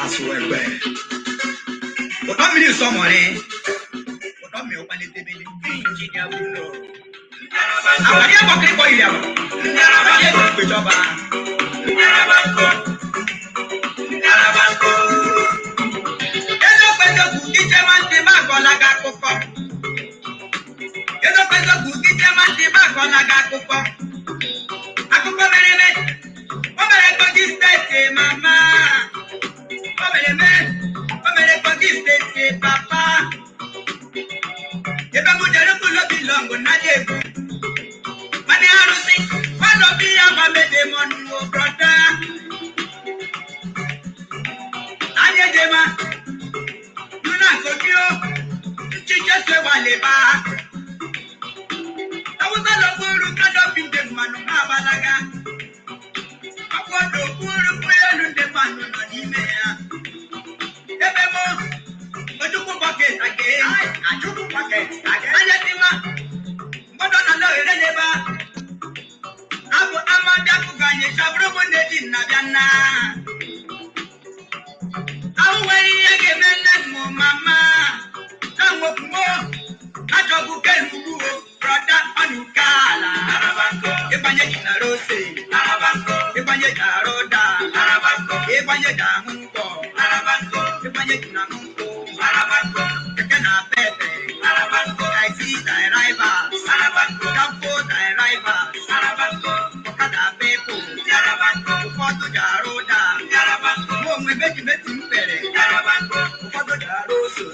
Asụwegbe ụtọ mmiri sọmọrị ụtọ mmiri ụkpalitebele injinia Bruno àwàdí ẹ̀kọ́ kiri kọ́ ìrìn àwọ̀ àwàdí ẹ̀kọ́ ìpèjọba. Eziokwu eziokwu ichema ntị m akọla gị akụkọ. Eziokwu eziokwu ichema ntị m akọla gị akụkọ. Akụkọ mere eme, o mere Kogi Steeti mama. O mere eme, o mere Kogi Steeti papa. Ebe m jere ụlọ bi lọngụ na egwu. Mana arụsị, mmadụ bi ya gwa mede mọnụ brọda. Anyị ejema, nuna nkokio, nchiche sewaleba. Awụsa n'okpuru kanopi ndị mmanụ ha agbalaga. Akwụkwọ n'okpuru ụgbọelu ndị mmanụ nọ n'ime ya. Ebe mụ, Ojukwu bucket again. Ojukwu bucket again. Anya tiwa, mgbọdọ nọ n'ohere n'ebe a. Abụ amadi akụkọ anyị chabụrụ m nne di nna bịa nna. Ahụ nwere ihe ga-eme nne m mama. Na nwopụmo, achọbụ kelu ugbu brọda ọnụke ala. Ịgbanye ji na rose, ịgbanye ji arụ ụda, ịgbanye ji ahụ nkwọ, ịgbanye ji na nkwụ, keke na pepe, taxi drivers, danfo drivers, ọkada people, ụfọdụ ji arụ ụda, mụ onwe beji beti m pere, ụfọdụ ji arụ ose,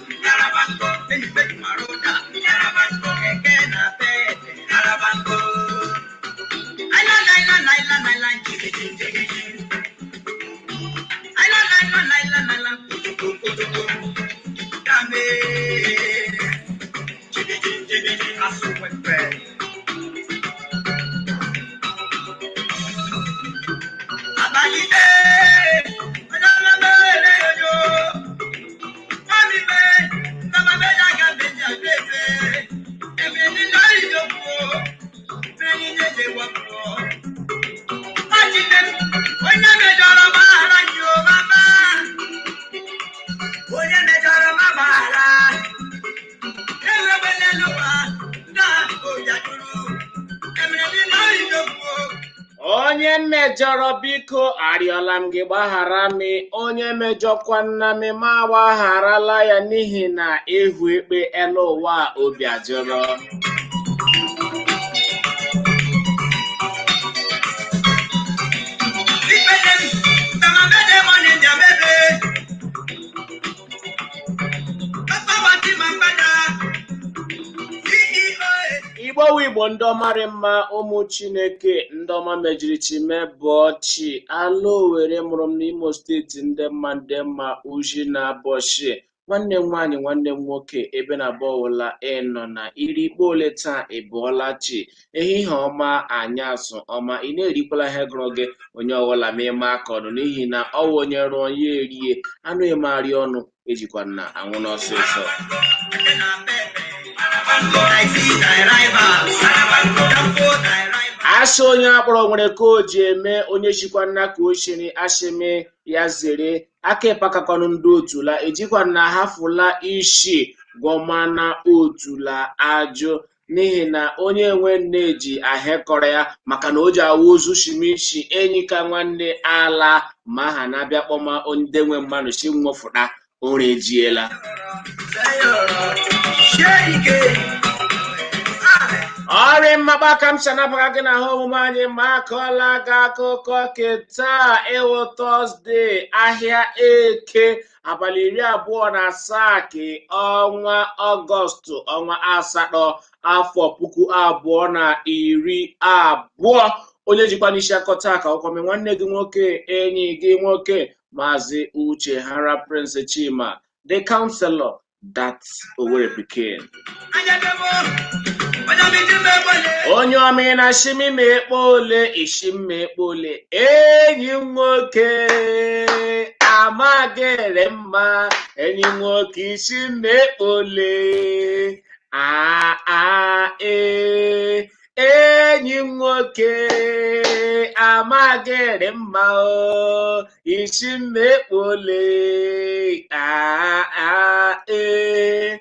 enyi beji mara ụda, keke na pepe. Aila laila laila laila jigiji jigiji. Aila laila laila laila kotoko kotoko. Dame. Jigiji jigiji asụwekwe. Abalị ee, onye ọma mere onyo. Mami me, mama me ya ga beji abebe. Ebe ni lori yokwo, meni nyele wapwo. Onye mejọrọ gbaghara nyo mama. Onye mejọrọ ma gbaghara. Ewegbe n'ụwa, ndị oja juru. Emere dị lori yokwo. Onye mejọrọ, biko arịọla m gị gbaghara m. Onye mejọkwa nna m, ma agbagharala ya, n'ihi na ịhụ ekpe elu ụwa a, obi ajọrọ. Ikpele m, tamabede mọ ni njabebe. Papa wati ma mgbada. CEO. Igbo wu Igbo, ndị ọmarị mma, ụmụ Chineke, ndị ọma mejiri chi mebọọ chi ala Owere mụrụ m n'Imo Steeti, ndị mma, ndị mma uji na abọchi. Nwanne m nwaanyị, nwanne m nwoke, ebe na abọwụla ịnọ na iri ikpe ole taa, ịbụọla chi, ehihie ọma, anyasụ ọma, ị na-erikwala ihe gụrụ gị, onye ọbụla ma ịma aka ọnụ, n'ihi na ọwụ onye rụọ ya erie anụ emegharị ọnụ ejikwa na anwụ n'ọsịsọ. Keke na pepe. Taxi drivers. Danfo drivers. Asị onye akpọrọ nwere ka o ji eme onye chikwa nna ka o chiri ashịmị ya zere aka ịpakakọnụ ndị otula ejikwa na hafụla isi gwọmana otula ajụ, n'ihi na onye nwe nne ji ahịakọrọ ya maka na o ji awụ ozu shimishi enyi ka nwanne ala ma ha na-abịa kpọma ndị nwe mmanụ si nwofụta ụra ejiela. Shake. Ọrịa mmakpa ka m si anabata gị na ha omume anyị ma akọọla gị akụkọ keta ịwụ Tọzdee, ahịa Eke, abalị 27 ke ọnwa Ọgọstụ, ọnwa asatọ, afọ 2020. Onye jikwa n'isi akọta ka ọkwame nwanne gị nwoke, enyi gị nwoke, Maazị Uche Hara Prince Chima, the counselor, that Owerri pikin. Onye ọma ị na-ashị m ma ekpe ole ishi m ma ekpe ole, enyi m nwoke amagịrị mma, enyi m nwoke isi m ma ekpe ole a a ee. Enyi m nwoke amaghịrị mma o, isi mmekpole aa ee.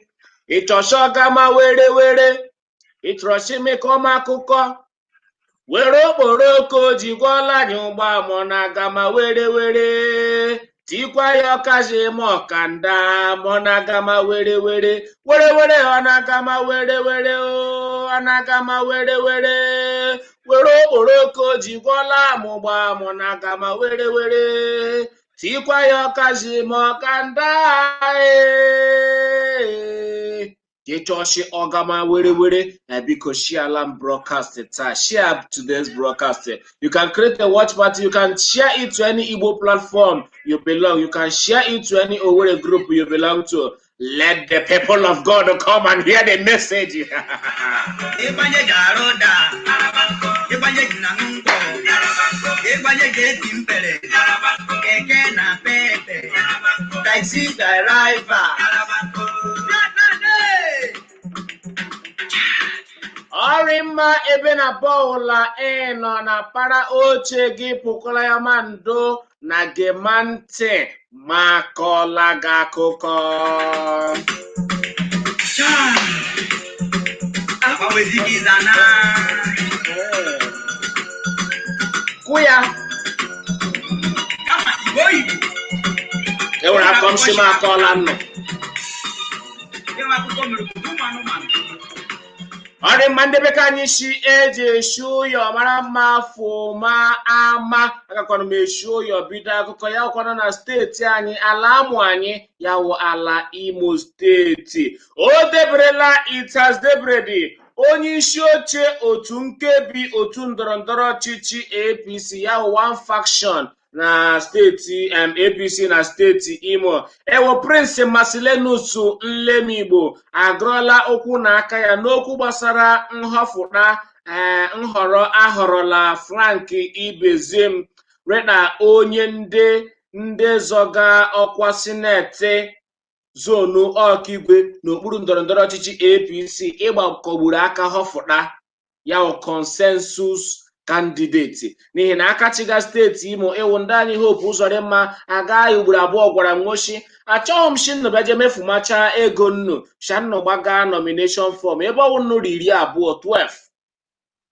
Ịchọsọ gama were were, ịchọrọsị mịkọm akụkọ, were okporoko jigwọla anyị ụgbọ amọ na gama were were, tikwa ya ọkazi ma ọkanda mọ na gama were were were were, ọ na gama were were o, ọ na gama were were, were okporoko jigwọla amụgba mọ na gama were were, tikwa ya ọkazi ma ọkanda ee. Ịchọshi ọgama were were na biko share am broadcast taa. Share today's broadcast. You can create a watch party. You can share it to any Igbo platform you belong. You can share it to any Owerri group you belong to. Let the people of God come and hear the message. Ịgbanye ji arụ ụda, ịgbanye ji na ngwọ, ịgbanye ji eti mpere, keke na pepe, taxi driver. Ọrị mma ebe na bọọlụ ị nọ na para oche gị pụkwara ya ma ndo na gema ntị ma kọla gị akụkọ. Agbanwezighịzana. Kụ ya. Kama Igbo Igbo. E nwere akọ m sị m akọọla nnụ. Ịnwe akụkọ mere obodo ụmụ anụmanụ. Ọrị mma ndị be ka anyị si eji esi ụyọ mara mma fụma ama agakwana m esi ụyọ bido akụkọ ya kwana na steeti anyị, ala amụ anyị, ya wụ ala Imo Steeti. O deberela, it has deberedi. Onye isi oche otu nkebi otu ndọrọ ndọrọ ọchịchị APC, ya wụ one faction na steeti APC na steeti Imo, ewo Prince Marcellinus Nlemigbo, agụrụla ụkwụ na aka ya n'okwu gbasara nhọfụta nhọrọ ahọrọla Frank Ibezim rena onye ndị ndị zọga ọkwa sineti zonu Ọkigwe n'okpuru ndọrọndọrọ ọchịchị APC ịgbakọgburu aka họfụta ya wụ consensus candidate, n'ihi na aka chiga steeti Imo ịwụ ndị anyị Hope Uzodimma agaghị ugboro abụọ gwara nwoshi achọghị m shi nnụ bịaje mefumacha ego nnu shannu gbaga nomination form ebe ọwụ nnu 20 12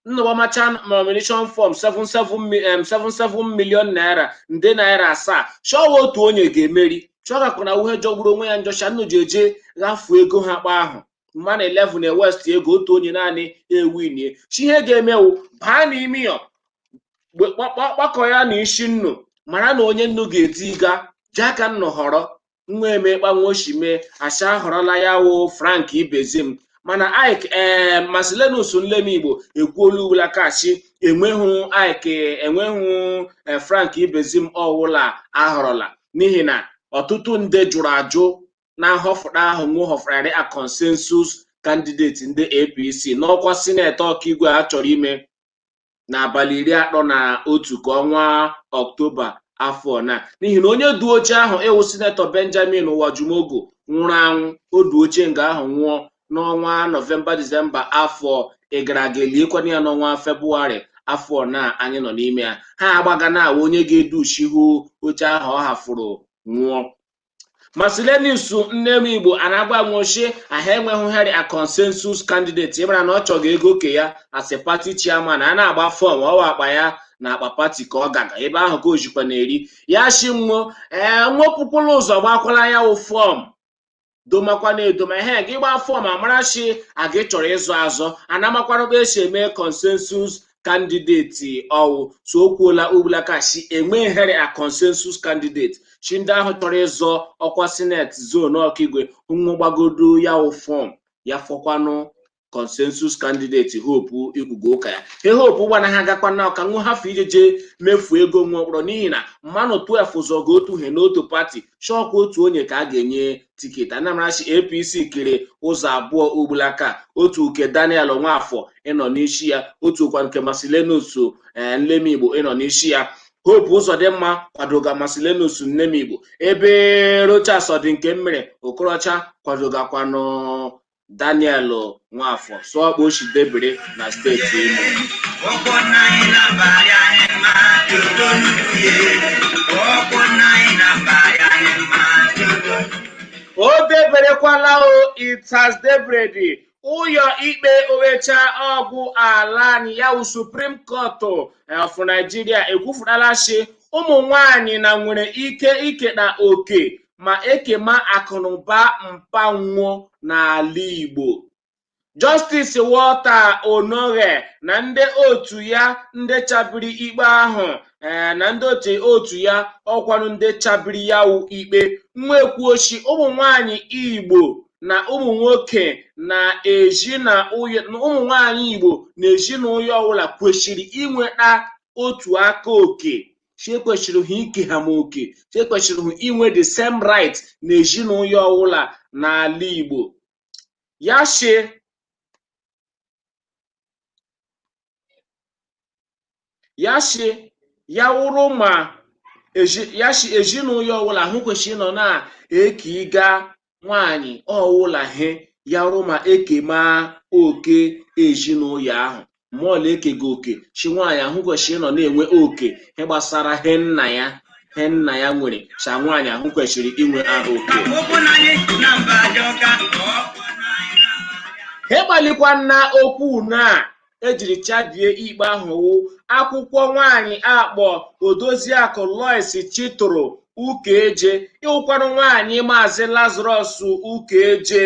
nnụ gbamacha nomination form 77 million naira, nde naira 7 chọwa otu onye ga-emeri chọgakwa na uhe jọgburu onwe ya njọ shannu ji eje ghafuo ego ha kpa ahụ mmanụ 11 na west ego otu onye naanị ewinie chi ihe ga-emewu baa n'ime ya kpakọ ya na isi nnu mara na onye nnu ga-eti ga ji aka nnu họrọ nwa emekpa nwoshime asha ahọrọla ya wụ Frank Ibezim. Mana Ike Marcellinus Nlemigbo ekwuola ugbula kachi enweghị Ike enweghị Frank Ibezim ọwụla ahọrọla, n'ihi na ọtụtụ nde jụrụ ajụ na nhọfụta ahụ nwo họfụrarị a consensus candidate ndị APC n'ọkwa sineti Ọkigwe a chọrọ ime n'abalị 31 ka ọnwa Ọktoba afọ na, n'ihi na onye du oche ahụ ịwụ sinetọ Benjamin Nwajumogu nwụrụ anwụ. O du oche nga ahụ nwụọ n'ọnwa Nọvemba Disemba afọ ịgara aga, eliekwana ya n'ọnwa Febụwarị afọ na anyị nọ n'ime ya. Ha agbaga na awa onye ga-educhihu oche ahụ ọ hafụrụ nwụọ. Marcellinus Nlemigbo a na-agba nwoshi ahụ enweghị heri a consensus candidate ịmara na ọ chọga ego ke ya as a party chairman a na-agba fọm ọwa akpa ya na akpa pati ka ọ gaga ebe ahụ ka ojikwa na-eri ya shi nwuo ee nwepụkwala ụzọ gbakwala ya wụ fọm domakwa na edoma ehe gị gbaa fọm amarachi aga ị chọrọ ịzụ azọ anamakwarụ ebe esi eme consensus candidate ọwụ. So o kwuola ugbulakashi enwe here a consensus candidate chi ndị ahụ chọrọ ịzọ ọkwa sineti zonu Ọkigwe nwa gbagodo ya wụ fọm ya fọkwanụ consensus candidate Hope ikwugo ụka ya he Hope gbana ha agakwa na ọka nwa hafụ ijeje mefuo ego nwa mkpọrọ, n'ihi na mmanụ 12 zọgo otu he n'otu pati chọọkwa otu onye ka a ga-enye tiketi. Anamarachi APC kere ụzọ abụọ ugbulaka, otu nke Daniel Nwafọ ịnọ n'isi ya, otu kwa nke Marcellinus Nlemigbo ịnọ n'isi ya. Hope Uzodimma kwadoga Marcellinus Nlemigbo, ebe Rochas ọ dị nke mmiri Okorocha kwadogakwanụ Daniel Nwafọ sụọkpa oshi debiri na steeti Imo. O deberekwala o, it has debredi. Ụyọ ikpe owecha ọgwụ ala anyị, ya wụ Supreme Court of Nigeria, ekwufutala shi ụmụ nwanyị na nwere ike iketa oke ma ekema akụnụba mpanwụ n'ala Igbo. Justice Walter Onnoghen na ndị otu ya ndị chabiri ikpe ahụ, na ndị otu ya ọkwanụ ndị chabiri ya wụ ikpe nwekwuochi ụmụ nwanyị Igbo na ụmụ nwoke na ụmụ nwanyị Igbo na ezinụlọ ọbụla kwesịrị inweta otu aka oke, chi ekwesịrị ha ike ha ma oke, chi ekwesịrị ha inwe the same right na ezinụlọ ọbụla n'ala Igbo. Ya shi ya wụrụ ma ya shi ezinụlọ ọbụla hụ kwesịrị ịnọ na-eke ịga nwaanyị ọwụla he ya wụrụ ma ekema oke ezinụlọ ahụ ma ọla ekego oke chi nwaanyị ahụ kwesịrị ịnọ na-enwe oke ihe gbasara he nna ya nwere, cha nwaanyị ahụ kwesịrị inwe oke. Ha gbalikwa na okwu na ejiri chabie ikpe ahụ wụ akwụkwọ nwaanyị akpọ Odoziakụ Lois Chituru Ukeje, ịwụkwanụ nwaanyị Maazị Lazarus Ukeje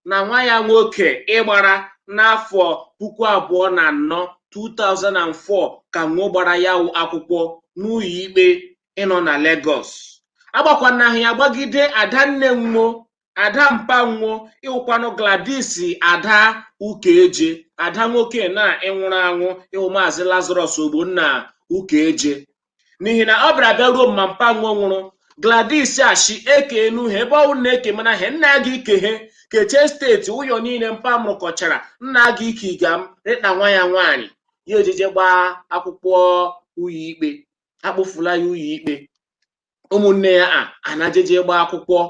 na nwa ya nwoke ịgbara n'afọ 2004, 2004, ka nwo gbara ya wụ akwụkwọ n'ụlọ ikpe ịnọ na Lagos. Agbakwanahụ ya gbagide adanne nwo, ada mpanwo, ịwụkwanụ Gladys Ada Ukeje, ada nwoke na ịnwụrụ anwụ ịwụ Maazị Lazarus Ogbonna Ukeje, n'ihi na ọ bịara bịa ruo mma mpanwo nwụrụ, Gladys ashi eke enu ha ebe ọwụ na-eke mana he nna gị ike he kechie steeti ụyọ niile mpa mụrụkọchara nna gị ike iga m rịta nwa ya nwaanyị ya ejije gbaa akwụkwọ ụlọ ikpe, akpụfula ya ụlọ ikpe, ụmụnne ya a anajeje gbaa akwụkwọ.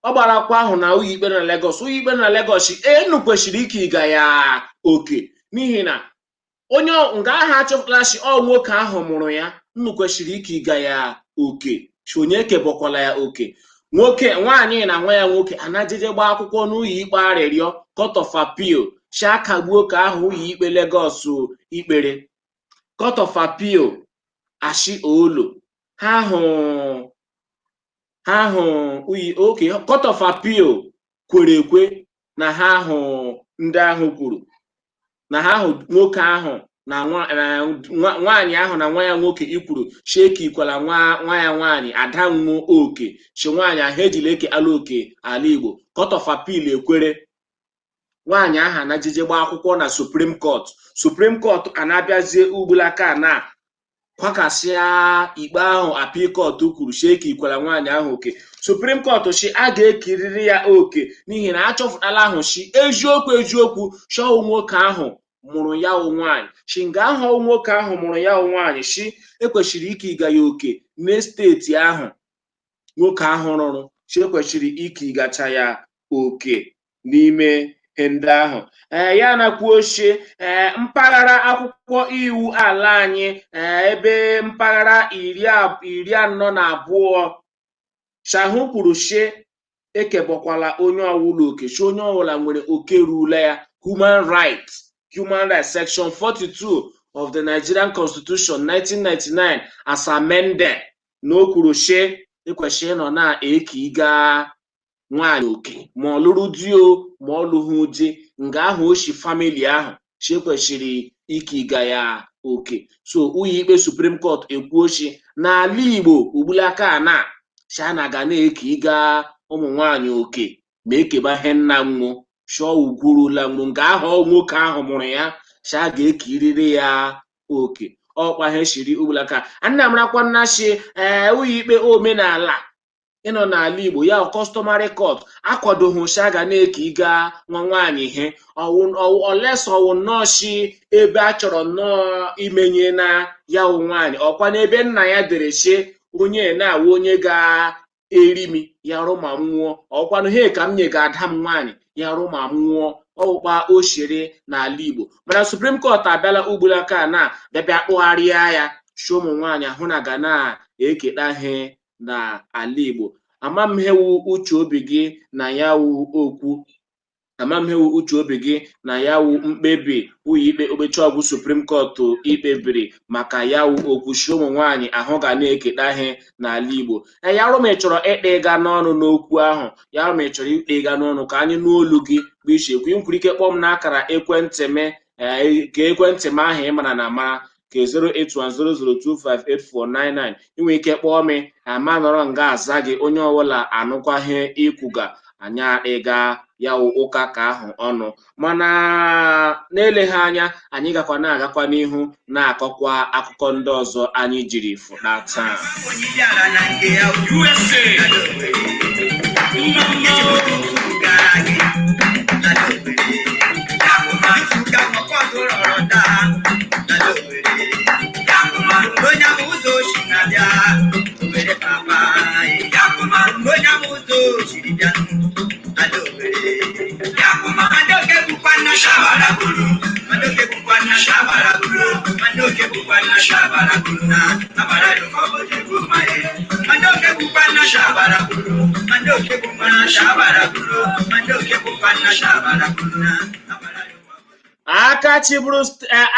Ọ gbara akwụkwọ ahụ na ụlọ ikpe na Lagos, ụlọ ikpe na Lagos enu kwesịrị ike ịga ya oke, n'ihi na onye nga ahụ achọpụtala shi ọ nwoke ahụ mụrụ ya, nnu kwesịrị ike ịga ya oke, shi onye ekebọkwala ya oke. Nwoke nwaanyị na nwa ya nwoke anajeje gbaa akwụkwọ n'ụlọ ikpe arịrịọ Court of Appeal shi akagbuo ka ahụ ụlọ ikpe Lagos ikpere. Court of Appeal ashi olo ha hụ uyi oke. Court of Appeal kwere ekwe na ha hụ ndị ahụ kwuru na ha hụ nwoke ahụ na nwaanyị ahụ na nwa ya nwoke ikwuru shi ekikwala nwa ya nwaanyị ada nwo oke, shi nwaanyị ahụ ejila eke ala oke ala Igbo. Court of Appeal ekwere. Nwaanyị ahụ anajije gbaa akwụkwọ na Supreme Court. Supreme Court ana-abịazie ugbulaka na kwakasịa ikpe ahụ Appeal Court kwuru shi ekikwala nwaanyị ahụ oke. Supreme Court shi a ga-ekiriri ya oke, n'ihi na achọpụtala ahụ shi eziokwu eziokwu shi ọwụ nwoke ahụ mụrụ ya wụ nwaanyị, shi nga ahụ ọwụ nwoke ahụ mụrụ ya wụ nwaanyị, shi ekwesịrị ike ịga ya oke n'esteeti ahụ nwoke ahụ rụrụ, shi ekwesịrị ike ịgacha ya oke n'ime ihe ndị ahụ. Ya nakwuo shi mpaghara akwụkwọ iwu ala anyị, ebe mpaghara 42 Shahụ kwuru shi ekebọkwala onye ọwụla oke, shi onye ọwụla nwere oke rula ya. Human rights section 42 of the Nigerian Constitution 1999 as amended, na o kwuru shi ekwesịrị ịnọ na-eke ịga nwaanyị oke ma ọ lụrụ di o ma ọ lụghị di, nga ahụ o shi family ahụ, shi ekwesịrị ike ịga ya oke. So ụlọ ikpe Supreme Court ekwuo shi n'ala Igbo ugbulaka na shi a na-aga na-eke ịga ụmụ nwaanyị oke ma ekeba ihe nna nwụ, shi ọwụgwurula nwụ nga ahụ nwoke ahụ mụrụ ya, shi a ga-ekiriri ya oke. Ọkwa ha shiri ugbulaka nna marakwa nna shi ụlọ ikpe omenala ịnọ n'ala Igbo ya customary court akwadoghị shi a ga na-eke ịga nwa nwaanyị ihe olesa ọwụ nnọọ shi ebe a chọrọ nnọọ imenye na ya wụ nwaanyị ọkwa n'ebe nna ya dere shi onye na-awụ onye ga Erimi ya rụ ma m nwụọ, ọkwanụ he ka m nyega ada m nwaanyị ya rụ ma m nwụọ, ọwụkpa oshere n'ala Igbo. Mana Supreme Court abịala ugboro ka na bịa kpụgharịa ya, shi ụmụ nwaanyị ahụ na ga na-eketa ihe n'ala Igbo. Ama m ihe wu uche obi gị na ya wu okwu, ama m ihe wu uche obi gị na ya wu mkpebi ụlọikpe okpechiọgwụ Supreme Court ikpebiri maka ya wu okwu shi ụmụ nwaanyị ahụ ga na-eketa ihe n'ala Igbo. Ya rụ ma ị chọrọ ịkpa ịga n'ọnụ n'okwu ahụ, ya rụ ma ị chọrọ ikpe ịga n'ọnụ, ka anyị nụ olu gị bụ iche ekwu. Ị nwekwara ike kpọọ m n'akara ekwentị m, ka ekwentị m ahụ ị mara na amara ka 08100258499. Ị nwere ike kpọọ m, ama nọrọ nga aza gị, onye ọbụla anụkwa ihe ikwuga anyị ịga ya wụ ụka ka ahụ ọnụ. Mana na-eleghị anya, anyị gakwa na-agakwa n'ihu na-akọkwa akụkọ ndị ọzọ anyị jiri fụta taa. Onye bịara na nke ya USA. Gara gị na Owerri. Ifuga ọkọdụ rọrọ daa na Owerri. Onye ama ụzọ ochi na-abịa Owerri papa. Onye ama ụzọ ochiri bịa na Owerri. Madoke bụkwa na shabara buru. Madoke bụkwa na shabara buru. Madoke bụkwa na shabara buru na abara dụkọ bụ maye. Madoke bụkwa na shabara buru. Madoke bụkwa na shabara buru. Madoke bụkwa na shabara buru na abara dụkọ. Aka chịburu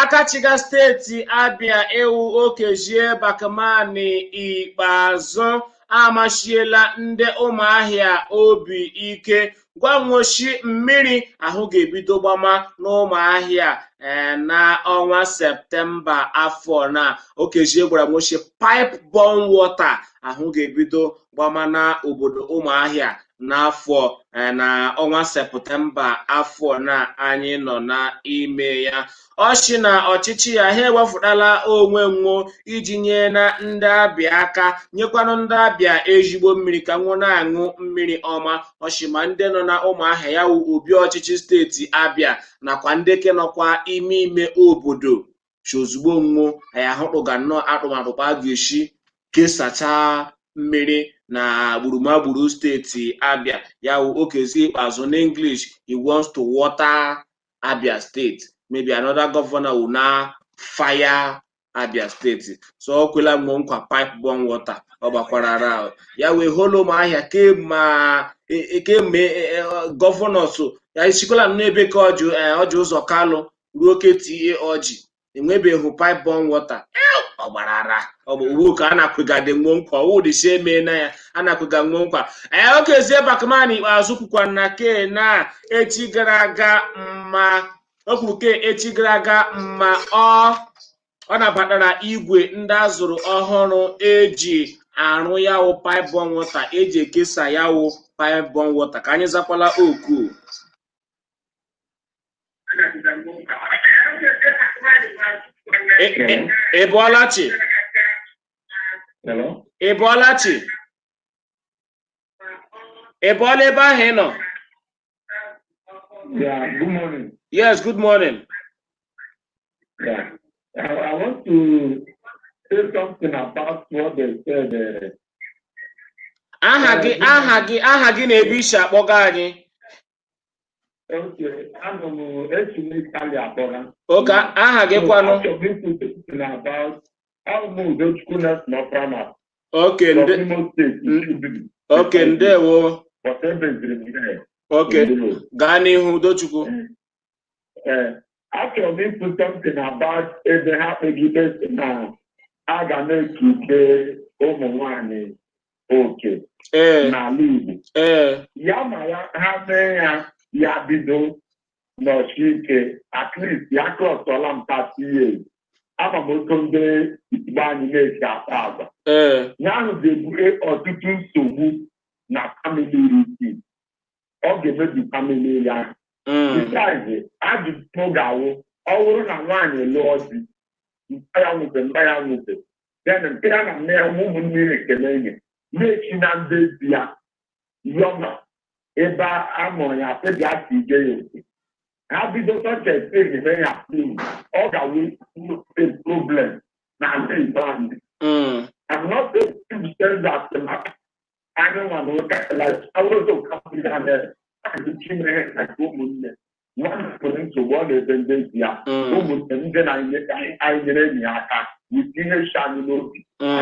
aka chịga steeti Abịa ewu Okezie Bakmani Ikpeazụ amachiela ndị Ụmụahịa obi ike gwanwoshi mmiri ahụ ga-ebido gbama n'Ụmụahịa na ọnwa Septemba afọ na. Okezie gwara nwoshi pipe borne water ahụ ga-ebido gbama na obodo Ụmụahịa n'afọ na ọnwa Septemba afọ na anyị nọ n'ime ya. Ọ sị na ọchịchị ya ha ewepụtala onwe nwo iji nye na ndị Abịa aka, nyekwanụ ndị Abịa ezigbo mmiri ka nwo na-aṅụ mmiri ọma. Ọ sị ma ndị nọ na Ụmụahịa ya wụ obi ọchịchị steeti Abịa nakwa ndị ke nọkwa ime ime obodo si ozugbo nwo anyị ahụtụga nnọọ atụmatụ a ga-esi kesachaa mmiri na gburugburu steeti Abịa. Ya wụ Okezie Ikpeazụ n'English, he wants to water Abia State. Maybe another governor will now fire Abia State. So ọ kwela m nkwa pipe borne water, ọ gbakwara ara ahụ. Ya wee holu Ụmụahịa kemgbe kemgbe governor so ya esikwala n'ebe ka Ọjị Ụzọ Kalụ ruo ke ta ọjị enwebeghị pipe borne water. Ọ gbara ara, ọ bụ ugbu ka a na-akwegade nwo nkwa ọwụ si eme na ya a na-akwega nwo nkwa. Ee, Okezie Bakman Ikpeazụ kwukwa na ke na echi gara aga mma o kwuru ke echi gara aga mma ọ nabatara igwe ndị a zụrụ ọhụrụ eji arụ ya wụ pipe borne water, eji ekesa ya wụ pipe borne water. Ka anyị zakwala oku. Ị bọọla chi? Hello? Ị bọọla chi? Ị bọọla ebe ahụ ị nọ? Yeah, good morning. Yes, good morning. Yeah. I want to say something about what they said. Aha gị, aha gị na ebe isi akpọga anyị? Okay, I'm esi m Italy akpọga. Oke, aha gị kwanụ? So, achọrọ m ikwu something about how m Udochukwu Nelson Oprama Oke. from Nde Imo State, Ibudu. Oke, ndewo. But ebeziri m there Oke. in Europe. Gaa n'ihu, Udochukwu. Achọrọ m ikwu something about ebe ha kpegide sị na a ga na-ekike ụmụ nwanyị oke n'ala Igbo. Ya ma ya ha mee ya, ya bido nọchi ike, at least ya crossọla m 30 years. Ama m otu ndị Igbo anyị na-esi akpa agwa. Ya ahụ ga-ebute ọtụtụ nsogbu na family routine. Ọ ga-emebi family ya. Besides, ajụjụ ga-awụ, ọ bụrụ na nwaanyị lụọ di, mpa ya nwute, mpa ya nwute, then nke ya na nne ya, ụmụnne ya ekele enyi na-echi na ndị di ya yọma ebe a mụrụ ya, sị bịa ka ije ya oke, ha bido such a thing mee ya thing, ọ ga-awụ a problem na ala Igbo anyị. I'm not saying that Anyị nwa na ụka like awụrụzọ ụka mmiri ha mere anyị chineke na ụmụnne nwanne nwere nsogbu, ọ na-ebe ndị di ya. Ụmụnne ndị na anyị nyere enyi ya aka wit ihe shi anyị n'obi,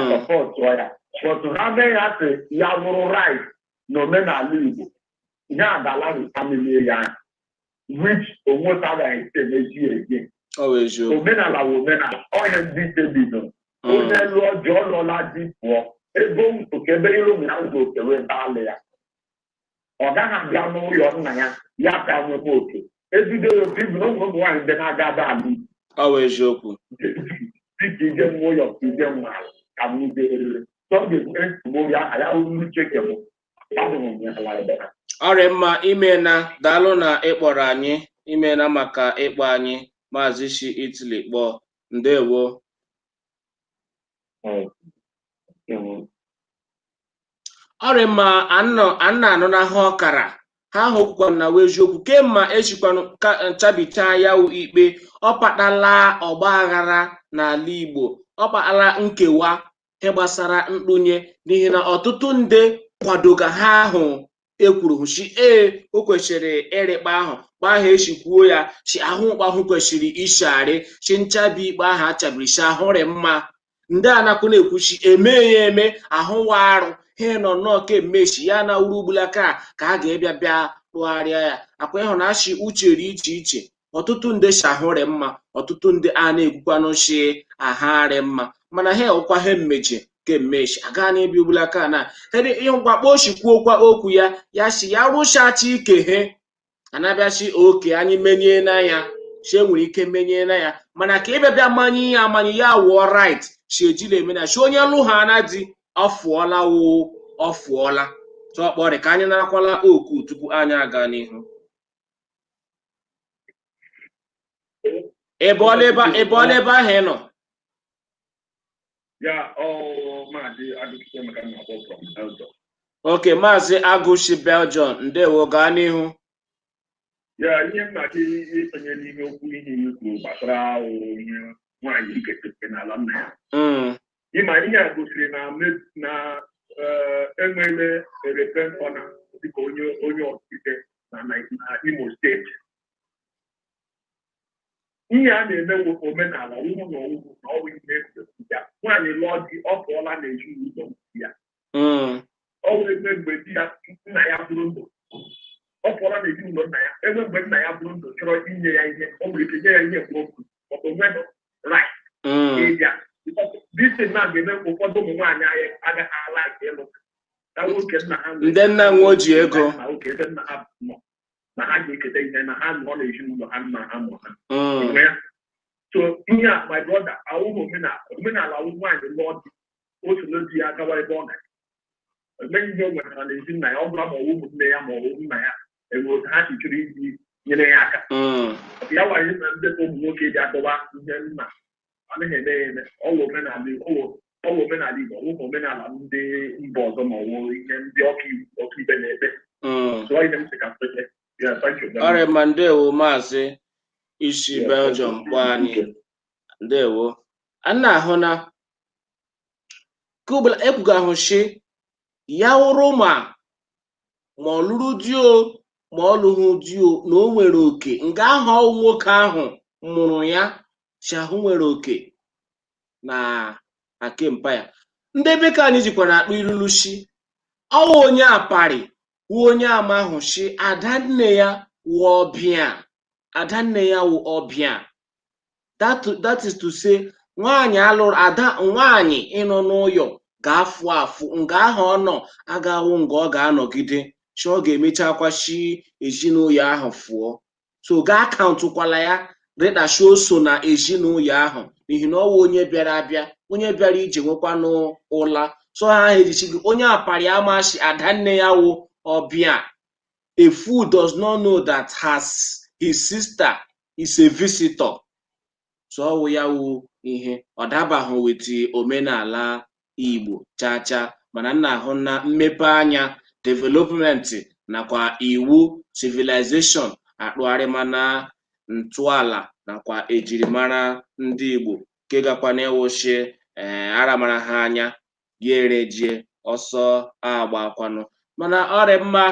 supportụọ ya, but ha mee ya sị ya wụrụ right na omenala Igbo, ihe adala family ya, which onweta agaghị emezi again. Ọ bụ eziokwu. Omenala bụ omenala ọhịa. Ndị ike bidoro onye lụọ ji, ọ lụọla di pụọ, ego oke ebe ilu ya ụzọ oke wee baalụ ya, ọ gaghị abịa n'ụlọ nna ya ya ka nwekwa oke ebido ya otu ibu na ụmụ nwaanyị ndị na-aga ada ala Igbo. Ọ bụ eziokwu. Dịka ije nwa ụlọ ka ije nwa ala ka m ije eriri so ọ ga-ebute nsogbu ya aha ya uche ke m adụghị m ya ala ebe ha. Ọrịa mma, imena, daalụ na ịkpọrọ anyị. Imena maka ịkpọ anyị, Maazị shi Italy kpọọ. Ndewo. Ọrịa mma, anọ anna anụnahụ ọkara ha ahụ kwukwanụ na wee eziokwu kemma echikwanụ ka nchabicha ya wụ ikpe. Ọ kpatala ọgba aghara n'ala Igbo, ọ kpatala nkewa ihe gbasara mkpunye, n'ihi na ọtụtụ ndị kwadoga ha ahụ ekwuru si ee, o kwesịrị ịrịkpa ahụ kpa ahụ esi kwuo ya, si ahụ mkpahụ kwesịrị ishigharị, si nchabi ikpe ahụ achabiri, si ahụrị mma. Ndị anakwu na-ekwuchi eme ya eme ahụwa arụ ha nọ nnọọ kemgbe echi ya na uru ugbulaka ka a ga-ebịa bịa rụgharịa ya akwa ịhụ na achị uche dị iche iche. Ọtụtụ ndị si ahụrị mma, ọtụtụ ndị a na-ekwukwanụ shi ahagharị mma, mana ha ọkwa ha mmeje kemgbe echi aga na-ebi ugbulaka na ịhụkwa kpochikwuokwa okwu ya, ya si ya rụchachi ike he anabịachi oke anyị menye na ya, si enwere ike menye na ya, mana ka ịbịa bịa manye ya amanye ya wụọ right, si ejila eme na si onye lụ ha na di ọ fụọla wụ ọ fụọla tọkpọrị. Ka anyị narakwala oku tupu anyị aga n'ihu. Ị bọọla ebe ahụ ị nọ? Ya, ọ Maazị Agụchukwu Emeka na-akpọ from Belgium. Okay, Maazị Agụchi Belgium, ndewo, gaa n'ihu. Ya, ihe m na-achọ ịtụnye n'ime okwu ihe i kwuru gbasara ihe nwaanyị iketa n'ala nna ya. Ịma ihe a gosiri na na enwele reference ọna dịka onye ọchịchị na Imo steeti. Ihe a na-eme omenala ugwu na ugwu na ọwụ ihe ya nwaanyị lụọ di, ọ pụọla n'ezinụlọ ya. Ọ wụ ebe mgbe di ya nna ya bụrụ ndụ, ọ pụọla n'ezinụlọ nna ya. Ebe mgbe nna ya bụrụ ndụ chọrọ inye ya ihe, o nwere ike nye ya ihe mgbe o kwuru, ọ bụ nweghị right ịbịa. This thing na ga-eme ka ụfọdụ ụmụ nwaanyị anyị agaghị ala ịlụ na nwoke nna ha. Ndị nna nwe ji ego. Na oke ebe nna ha nọ na ha ga-eketa ihe na ha nọ n'ezinụlọ ha nna ha mụrụ ha. So ihe a, my brother, awụghị omenala. Omenala awụ nwaanyị lụọ di, o so n'otu ya gawa ebe ọ ga emeghị ihe o nwetara n'ezi nna ya, ọ bụla ma ọ bụ ụmụnne ya ma ọ bụ nna ya enwere otu ha si chọrọ iji nyere ya aka. Ya nwanyị na ndị ụmụ nwoke ji adọba ihe nna anaghị eme ya eme. Ọwụ omenala Igbo, ọwụ omenala ndị mba ọzọ, ma ọwụ ihe ndị ọkaikpe na-ekpe. Ọrịa ma ndewo, Maazị isi Belgium kpọọ anyị, ndewo. A na-ahụ na ekwuga ahụ shi ya wụrụ ma ọ lụrụ di o ma ọ lụghị di o, na o nwere oke nga ahụ nwoke ahụ mụrụ ya si ahụ nwere oke na akempa ya. Ndị bekee anyị jikwara akpụ ilulu shi ọwụ onye aparị wụ onye ama ahụ shi adanne ya wụ ọbịa, adanne ya wụ ọbịa. That is to say, nwaanyị alụrụ ada nwaanyị ịnọ n'ụyọ ga-afụ afụ nga ahụ ọ nọ agawụ nga ọ ga-anọgide chi, ọ ga-emechakwa chi ezinụlọ ahụ fụọ. So gaa akaụntụkwala ya rịdachi o so na ezinụlọ ahụ, n'ihi na ọ wụ onye bịara abịa, onye bịara ije nwekwanụ ụla. So ha ahụ ejichi gị onye aparị amachi adanne ya wụ ọbịa. A fool does not know that his sister is a visitor. So ọ wụ ya wụ ihe ọ dabahụ with omenala Igbo cha cha, mana nna ahụ na mmepe anya development nakwa iwu civilization akpụgharịmana ntọala nakwa ejirimara ndị Igbo nke gakwa na-ewuchi aramara ha anya ya erejie Ọsọ agbakwanụ, mana ọ rị mma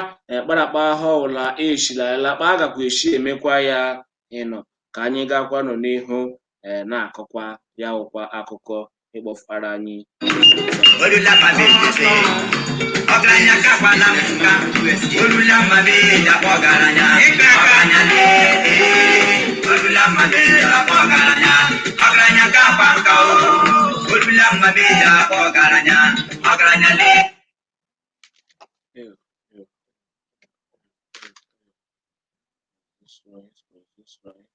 kparakpa ha ọwụla eshila kpa agakwa eshi emekwa ya ịnọ ka anyị gakwanụ n'ihu na-akọkwa ya wụkwa akụkọ ịkpọfara anyị. Olula ma be ọgaranya kakwana m nka olula ma be dakwa ọgaranya ọgaranya lee olula ma be dakwa ọgaranya ọgaranya kakwa nka o olula ma be dakwa ọgaranya ọgaranya lee. Ew, ew. This right, this right.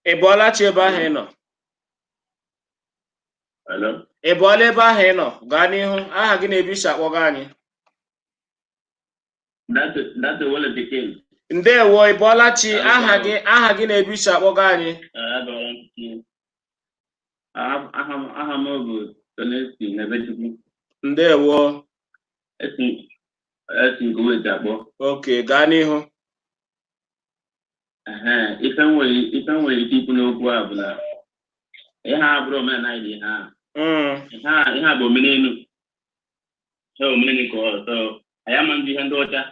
Ị bọọla chi ebe ahụ ị nọ? Hello? Ị bọọla ebe ahụ ị nọ? Gaa n'ihu, aha gị na ebe isi akpọga anyị. That's the wallet again. Ndewo, ị bọọla chi, aha gị na ebe isi akpọga anyị. Aha m bụ Tonesi Nebechukwu. Ndewo. Esi Kuwait akpọ. Okay, gaa n'ihu. Ehe, ife m nwere ike ikwu n'okwu a bụ na ihe a bụrụ omenala anyị dị ihe a. Ihe a bụ omenelu. So omenelu ka ọ so anyị ama ndị ihe ndị ọcha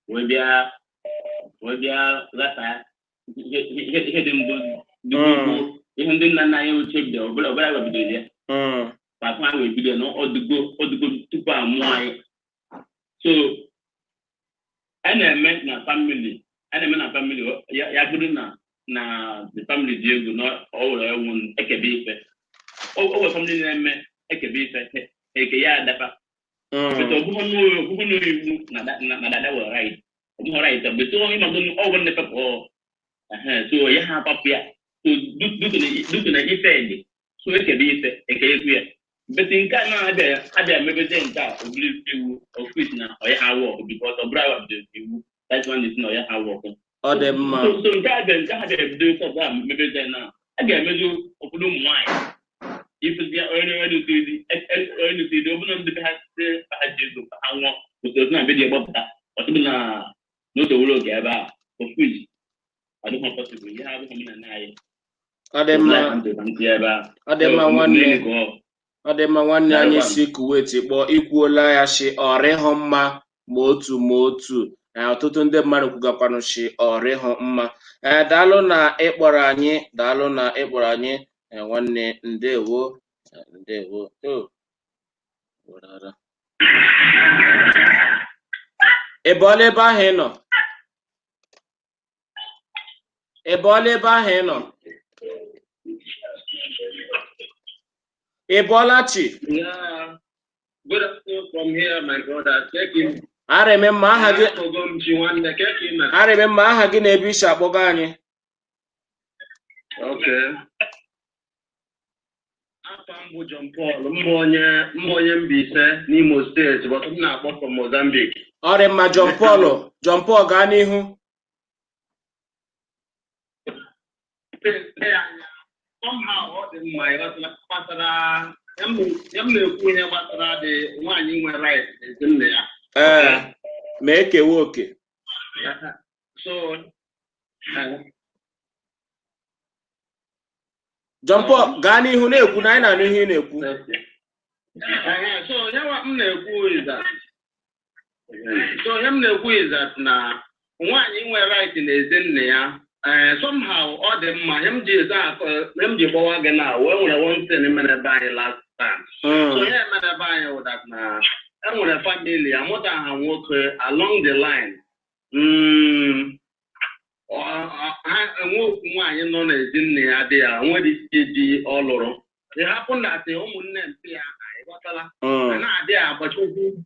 wee bịa ghasa ihe dị mbụ dị gboo, ihe ndị nna nna anyị ochie bidoro ọbụla ọbụla webidoro ya. Papa anyị wee bido na ọdụgo tupu a mụọ anyị. So a na-eme na family, a na-eme na family ya bụrụ na the family ji ego na ọ were ewu ekebe ife o nwere family na-eme ekebe ife eke ya adapa. But ọ bụghị n'iwu na dada were right, ọ bụghị right, but onye mago ọ nwere nnepe ọ so ya ha apapụ ya. So due na ife dị so ekebe ife eke ekwu ya, but nke a na-abịa abịa mebezie nke a obere iwu office na ọya ha work because ọ bụrụ awa bido iwu, that one is na ọya ha work. Ọ dị mma. So nke a bịa ebido ife ọbụla mebezie na a ga-emezu ụfọdụ ụmụ nwaanyị ifụzi onye nụsiri ọbụna ndị be ha si ha ji ego ha nwụọ usoro na be ji gbapụta ọtụtụ na n'otu wụrụ oge ebe a office ọ dịghị possible, ihe abụghị omenala anyị. Ọ dị mma. Ebe a. Ọ dị mma, nwanne. Ọ dị mma, nwanne anyị si Kuwait kpọọ, ikwuola ya shi ọ rịghị mma ma otu ma otu. Ọtụtụ ndị mmadụ kwugakwanụ shi ọ rịghị mma. Ee, daalụ na ịkpọrọ anyị, daalụ na ịkpọrọ anyị. Ee, nwanne, ndewo. Ee, ndewo. Oh, werara. Ị bọọla ebe ahụ ị nọ? Ị bọọla ebe ahụ ị nọ? Ị bọọla chi? Yeah. Good afternoon from here, my brother. Take him. Arịmị mma, aha gị? Ogomchi nwanne, ke ka ị mere? Arịmị mma, aha gị na ebe isi akpọga anyị. Okay. Afa m bụ John Paul, mbụ onye Mbaise n'Imo Steeti, but m na-akpọ from Mozambique. Ọ dị mma, John Paul. John Paul, gaa n'ihu. Somehow ọ dị mma, ịghọtala gbasara ya m na-ekwu ihe gbasara dị nwaanyị nwe right ezinne ya. Ee, ma ekewe oke. So John Paul, gaa n'ihu na-ekwu na anyị na-anụ ihe ị na-ekwu. So ya m na-ekwu is that so ihe m na-ekwu is that na nwaanyị nwe right na ezinne ya, somehow ọ dị mma. Ihe m ji eze akọ, ihe m ji gbawa gị na wee nwere one thing mere ebe anyị last time. So ihe mere ebe anyị wụ that na e nwere family amụta ha nwoke along the line. Ha enwe okwu nwaanyị nọ n'ezinne ya dị ya nwere ike di ọ lụrụ. It happened that ụmụnne mpe ya, ịghọtala, a na-adị agbachukwu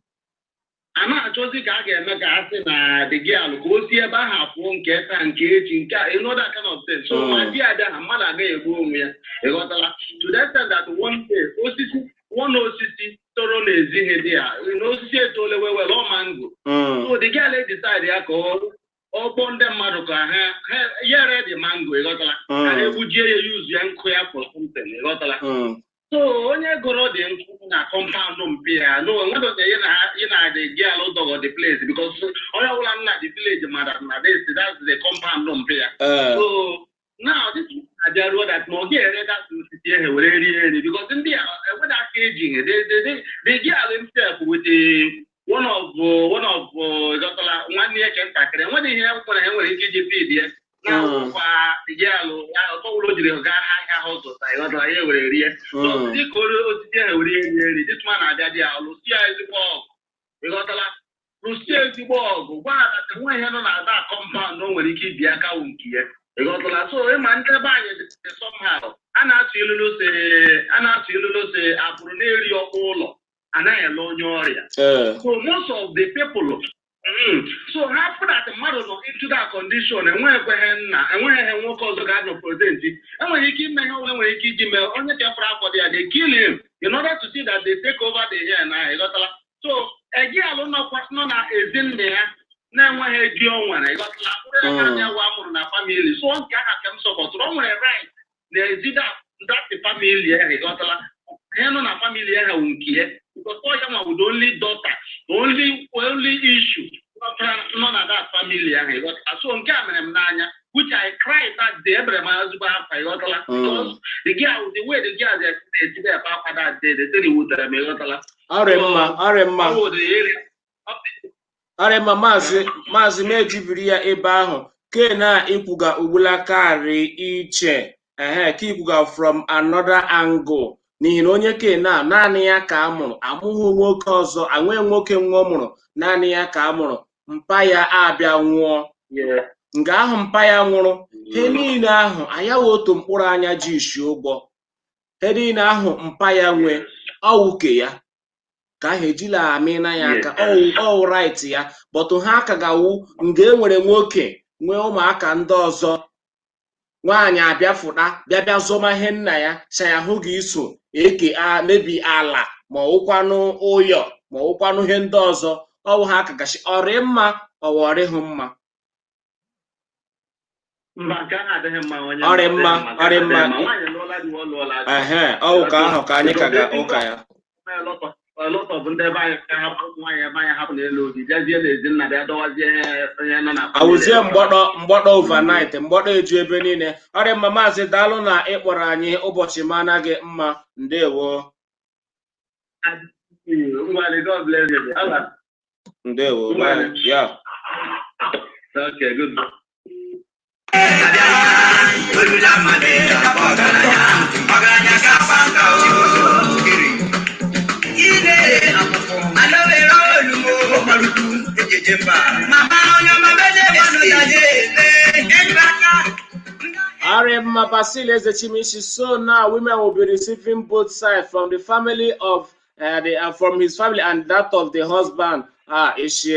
a na-achọzi ka a ga-eme ka a sị na the girl ka o si ebe ahụ apụọ nke taa nke echi nke a, you know, that kind of thing. So ma di abịa ha mmadụ agaghị egbu onwe ya, ịghọtala, to the extent that one day osisi one osisi toro n'ezi ha dị ya na osisi etole wewere ọ mango. So the girl decide ya ka ọ kpọọ ndị mmadụ ka ha yere the mango, ịghọtala, ka ha egbujie ya use ya nkụ ya for something, ịghọtala. So onye gụrụ dị nkụ na compound mpi ya no enweghị ya na ya na the girl dọgọ the place because onye ọbụla nna the village mara na this that's the compound mpi ya. So Now this abịaruo that na ọ ga-ere that osisi ahụ were rie nri, because ndị a enwere aka eji ihe. The girl himself with the one of ịghọtala, nwanne ya ke ntakịrị, enwere ihe nwere ha nwere ike iji feed ya na kwa the girl ya ọtọ ụlọ o jiri gaa ahịa ha zụta, ịghọtala, ya were rie. So dịka osisi ahụ were rie nri, this man abịa dị ya lụsie ezigbo ọgụ, ịghọtala, lụsie ezigbo ọgụ, gwa ha that nwa ihe nọ na ada compound o nwere ike ibi aka wụ nke ya, ịghọtala. So ịma ndị ebe anyị dị somehow, a na-atụ ilulu si abụrụ na-eri ọkpụ ụlọ anaghị ele onye ọrịa. So most of the people, so ha fụ that mmadụ nọ into that condition, enweghị nna, enweghị nwoke ọzọ ga-anọ present, enwere ike ime ihe ọbụla enwere ike iji mee onye chefuru afọ dị ya, they kill him in order to see that they take over the here na, ịghọtala. So ejialụ nọkwa nọ na ezi nna ya na-enweghị di o nwere, ịghọtala, bụrụ ya naanị ewu a mụrụ na family. So nke aha ka m sọpọtụrụ, o nwere right na ezi that family ahụ, ịghọtala. Ihe nọ na family ahụ wụ nke ya, because ọ ya nwa wụ the only daughter, the only issue nọ na that family ahụ, ịghọtala. So nke a mere m n'anya, which I cried that day, ebere m ezigbo akwa, ịghọtala, because the girl, the way the girl na-etibe ebe akwa that day, the thing wutere m, ịghọtala. Ọrị mma, ọrị mma. Ọ wụ the area. Ọrị mma, maazị, ma ejibiri ya ebe ahụ ke na ikwuga ugbulakarị iche ehe ka ikwuga from another angle, n'ihi na onye ke na naanị ya ka a mụrụ, amụghị nwoke ọzọ, anwe nwoke nwa ọ mụrụ, naanị ya ka a mụrụ. Mpa ya abịa nwụọ. Nga ahụ mpa ya nwụrụ, he niile ahụ ayaghị otu mkpụrụ anya ji isi ụgwọ, he niile ahụ mpa ya nwe ọwụke ya ka ahụ ejila amị na ya aka. Ọwụ right ya, but ha ka ga-awụ nga e nwere nwoke nwee ụmụaka ndị ọzọ. Nwaanyị abịa fụta bịa bịa zọma ihe nna ya sa ya hụ gị iso eke a mebi ala, ma ọwụkwanụ ụyọ, ma ọwụkwanụ ihe ndị ọzọ. Ọwụ ha ka gachi ọrị mma, ọwa ọrịhụ mma. Mba, nke ahụ adịghị mma, onye. Ọrị mma, ọrị mma. Nwaanyị lụọla di, ọ lụọla di. Ehe, ọwụ ka ahụ ka anyị ka ga ụka ya. A lot of ndị ebe anyị hapụ ụmụ nwaanyị ebe anyị hapụ n'elu obi, bịazie n'ezi nna, bịa dọwazie ihe onye nọ na Awụzie mgbọdọ mgbọdọ overnight, mgbọdọ eju ebe niile. Ọrị mma, maazị, daalụ na ịkpọrọ anyị. Ụbọchị mana gị mma. Ndewo. Ngwale, God bless you. Allah. Ndewo, bye. Yeah. Okay, good. Olula mmadụ ọgaranya, ọgaranya ga-agba nka o. Ile alowere olumo ejeje mba. Mama onye ọma mele mmanụ ya na-eme ejibaka. Arima Basil Ezechimishi. So now women will be receiving both sides from the family of the from his family and that of the husband. Ah, Ishi,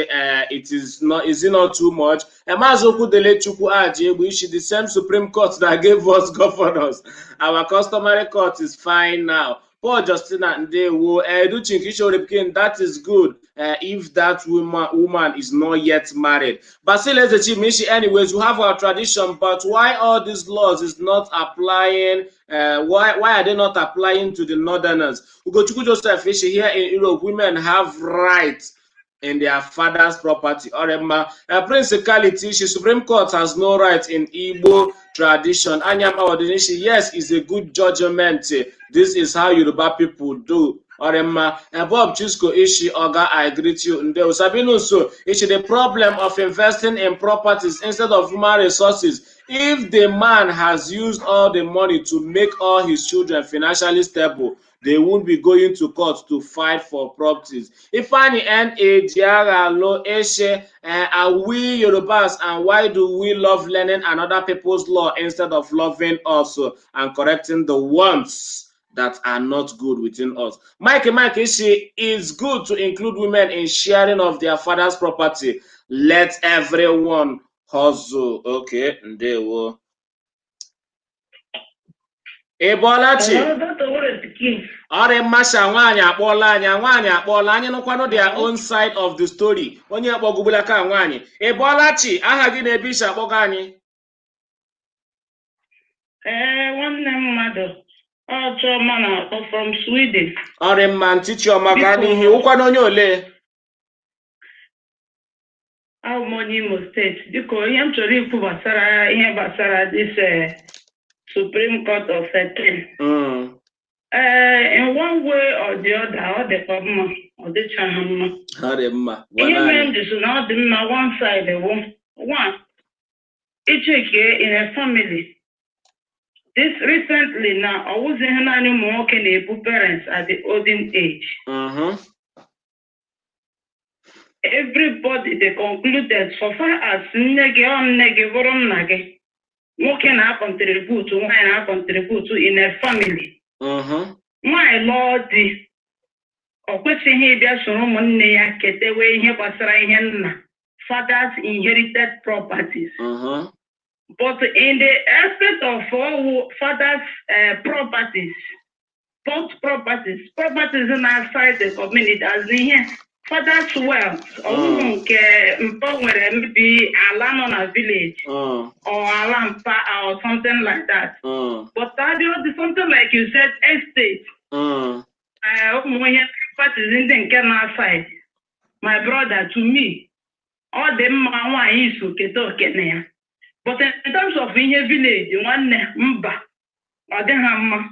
it is not, is it not too much? Maazị Okwudele Chukwu Aji Egbu Ishi, the same Supreme Court that gave us governors. Our customary court is fine now. Paul Justina Ndewo, Educhi Nkishore, that is good if that woman is not yet married. Basil Ezechimishi, anyways, we have our tradition, but why all these laws is not applying? Why are they not applying to the northerners? Ugochukwu Joseph Ishi, here in Europe, women have rights in their father's property. Orema, Prince Kaliti, Supreme Court has no right in Igbo tradition. Anyam Awodinishi, yes, is a good judgment. This is how Yoruba people do. Orema, Bob Chisco Ishi, Oga, I greet you. Ndewo Sabinu. Ishi, the problem of investing in properties instead of human resources. If the man has used all the money to make all his children financially stable, they won't be going to court to fight for properties. Ifeanyi N.A. Diaralo Eshe, are we Yorubas, and why do we love learning another people's law instead of loving us and correcting the ones that are not good within us? Mike Ishi, it's good to include women in sharing of their father's property. Let everyone hustle. Okay, ndewo. Ị bọọla chi? Ọrị mmasha, nwaanyị akpọọla anyị, nwaanyị akpọọla anyị. Nụkwanụ their own side of the story. Onye kpọgbugbula ka nwaanyị. Ị bọọla chi? Aha gị na ebe isi akpọga anyị? Ee, nwanne m mmadụ, ọ Chiọma na-akpọ from Sweden. Ọrị mma, ntị Chiọma, gaa n'ihu. Ụkwanụ onye ole? Abụ m onye Imo Steeti. Biko, ihe m chọrọ ikwu gbasara ihe gbasara this Supreme Court of Appeal. In one way or the other, ọ dịkwa mma, ọ dịchaghị mma. Ọ dị mma. Ihe Gwana mere anyị. M ji sị na ọ dị mma one side wụ, one, icheke in a family. This recently na ọwụzighị naanị ụmụ nwoke na-ebu parents at the olden age. Everybody, they concluded, so far as nne gị ọ nne gị bụrụ nna gị, nwoke na-contribute, nwaanyị na-contribute in a family. Nwaanyị lụọ di, ọ kwesịghị ịbịa soro ụmụnne ya ketewe ihe gbasara ihe nna, father's inherited properties. But in the aspect of all father's properties, both properties, properties in outside the community, as ihe father's wealth, ọwụhụ nke mpa nwere, maybe ala nọ na village or ala mpa or something like that. But that is something like you said, estate. Ụmụ ihe properties ndị nke na outside. My brother, to me, ọ dị mma nwaanyị iso keta oke na ya. But in terms of ihe village, nwanne, mba, ọ dịghị mma.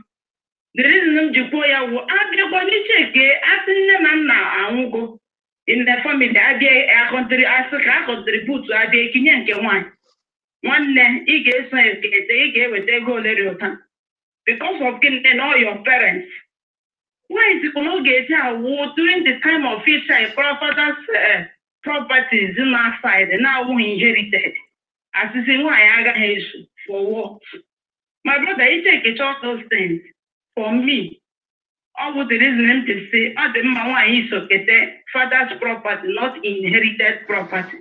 The reason m ji kwuo ya wụ, abịakwa n'icheke, asị nne na nna anwụgo in the family, abịa akọntịrị, asị ka a contribute, abịa ekinye nke nwaanyị, nwanne, ị ga-eso ekete, ị ga-eweta ego ole dị ụta because of gịnị? Na all your parents. Nwaanyị sikwa na ọ ga-eji awụ during the time of ịcha father's properties na side na-awụghị inherited, asịsị nwaanyị agaghị eso, for what? My brother, ichekecha all those things, for me, ọ bụ the reason m ji sị ọ dị mma nwaanyị iso kete father's property, not inherited property.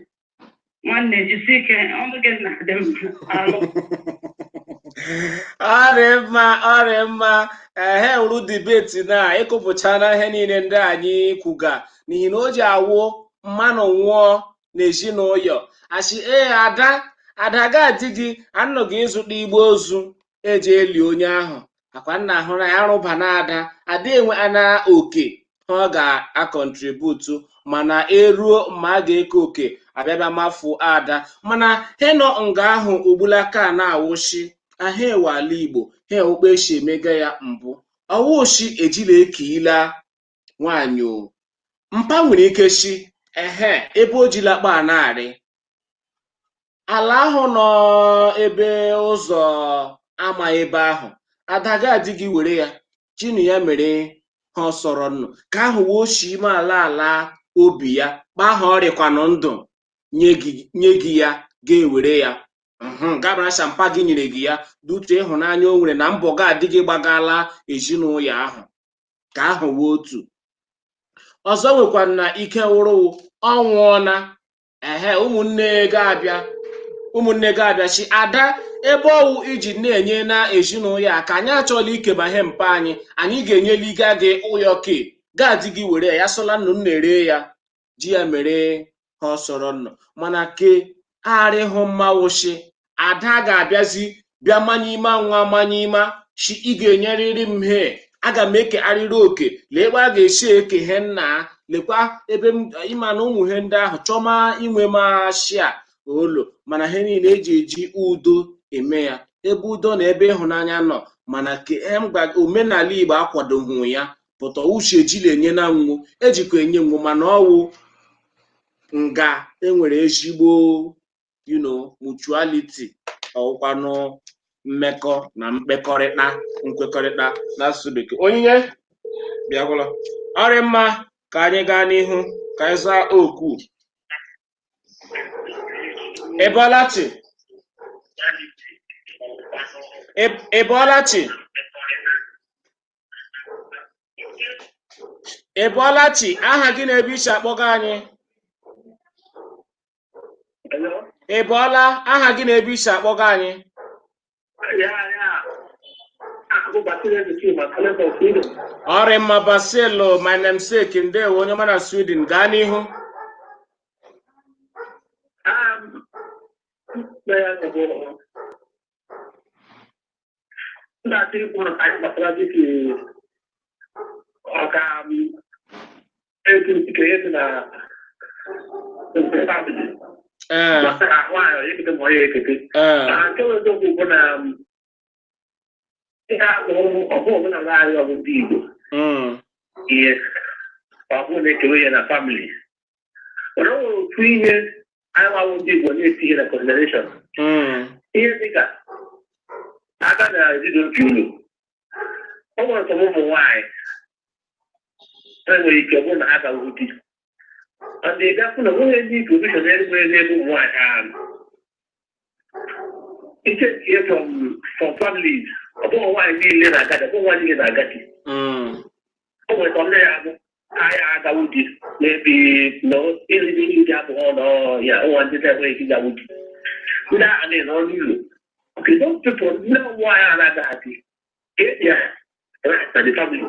Nwanne, jisi ike, ọnụ gị na-adị mma alụ. Ọ dị mma, ọ dị mma. Ehe, wuru debate na ịkụpụchana ihe niile ndị anyị kwuga, n'ihi na o ji awụ mmanụ nwụọ n'ezinụlọ, asị ee, ada, ada ga-adị gị anọ gị ịzụta igbe ozu eji eli onye ahụ, akwa nna hụrụ ya arụba na ada ada enwe ana oke ọ ga-a contribute, mana eruo ma a ga-eke oke, abịabịa mafu ada, mana he nọ nga ahụ ugbulaka na-awụshi ahịa ewe ala Igbo ha ewukpe esi emega ya mbụ ọwụshi ejila ekeila nwaanyị o mpa nwere ike shi ehe ebe o jila kpa narị ala ahụ nọ ebe ụzọ ama ebe ahụ, ada ga-adị gị were ya chinu ya mere ha ọsọrọ nnụ ka ahụ wee oshi ime ala ala obi ya kpa ahụ ọrịkwanụ ndụ nye gị ya ga-ewere ya gabara shampa gị nyere gị ya dutu ịhụnanya o nwere na mbọ ga-adị gị gbagala ezinụlọ ahụ ka ahụ wee otu ọzọ nwekwa na ike wụrụ ọ nwụọna. Ehe, ụmụnne ga-abịa, ụmụnne ga-abịa chi ada ebe ọwụ iji na-enye na ezinụlọ ya ka anyị achọla ikeba ihe mpa anyị, anyị ga-enyeliga gị ụyọ ke gaadị gị were ya sọla nnụ na-ere ya ji ya mere ha ọsọrọ nnụ, mana ke arịhụ mma wụshi ada ga-abịazi bịa manye ime nwa manye ime shi ị ga-enyerịrị m he, aga m ekegharịrị oke, lee ebe a ga-esi eke he nna, lekwa ebe m ịma na ụmụ ihe ndị ahụ chọma inwe mashia olo, mana ihe niile eji eji udo eme ya ebe udo na ebe ịhụnanya nọ, mana ke omenala Igbo akwadoghị ya pụta uche ejila enye na nwu ejikwa enye nwu, mana ọwụ nga enwere ezigbo mutuality, ọwụkwanụ mmekọ na mkpekọrịta nkwekọrịta n'asụsụ bekee. Onyinye bịakwala ọrị mma ka anyị gaa n'ihu ka anyị zaa oku. Ị bọọla chi? Ị bọọla chi? Ị bọọla chi? Aha gị na ebe isi akpọga anyị? Hello? Ị bọọla? Aha gị na ebe isi akpọga anyị? Ya. Abụ Basile Chima, calling from Sweden. Ọrị mma, Basilo, my namesake, ndewo, onye ọma na Sweden, gaa n'ihu. Ya bụ ndị asị kwuru ka anyị gbasara dịka ọka etu nke ihe dị na family gbasara nwaanyị onye ekete ma onye ekete. Na nke bụ eziokwu bụ na Ihe ahụ ọ bụ omenala anyị, ọ bụ ndị Igbo. Ihe ọ bụrụ na-ekewe ya na family. Mana o nwere otu ihe anyị nwawo ndị Igbo na-etinye na consideration. Ihe dịka aka na ezinụlọ ụlọ, o nwere some ụmụ nwaanyị enwere ike ọ bụrụ na ha gaghị di, and ị gafụ na onweghị ndị provision enwere n'ebe ụmụ nwaanyị ahụ nọ. Iche ihe from families, ọ bụghị nwaanyị niile na-agadi, ọ bụghị nwaanyị niile na-agadi. O nwere ka ndị ya abụ ha ya agawu di n'ebe nọ ịrịrị ndị abụghị ọnọ ya ụwa, ndị na-enweghị ike ịgawu di, ndị agha na-enọ n'ụlọ. Okay, those people, ndị ụmụ nwaanyị a na-agaghị di, ka e ya right na the family.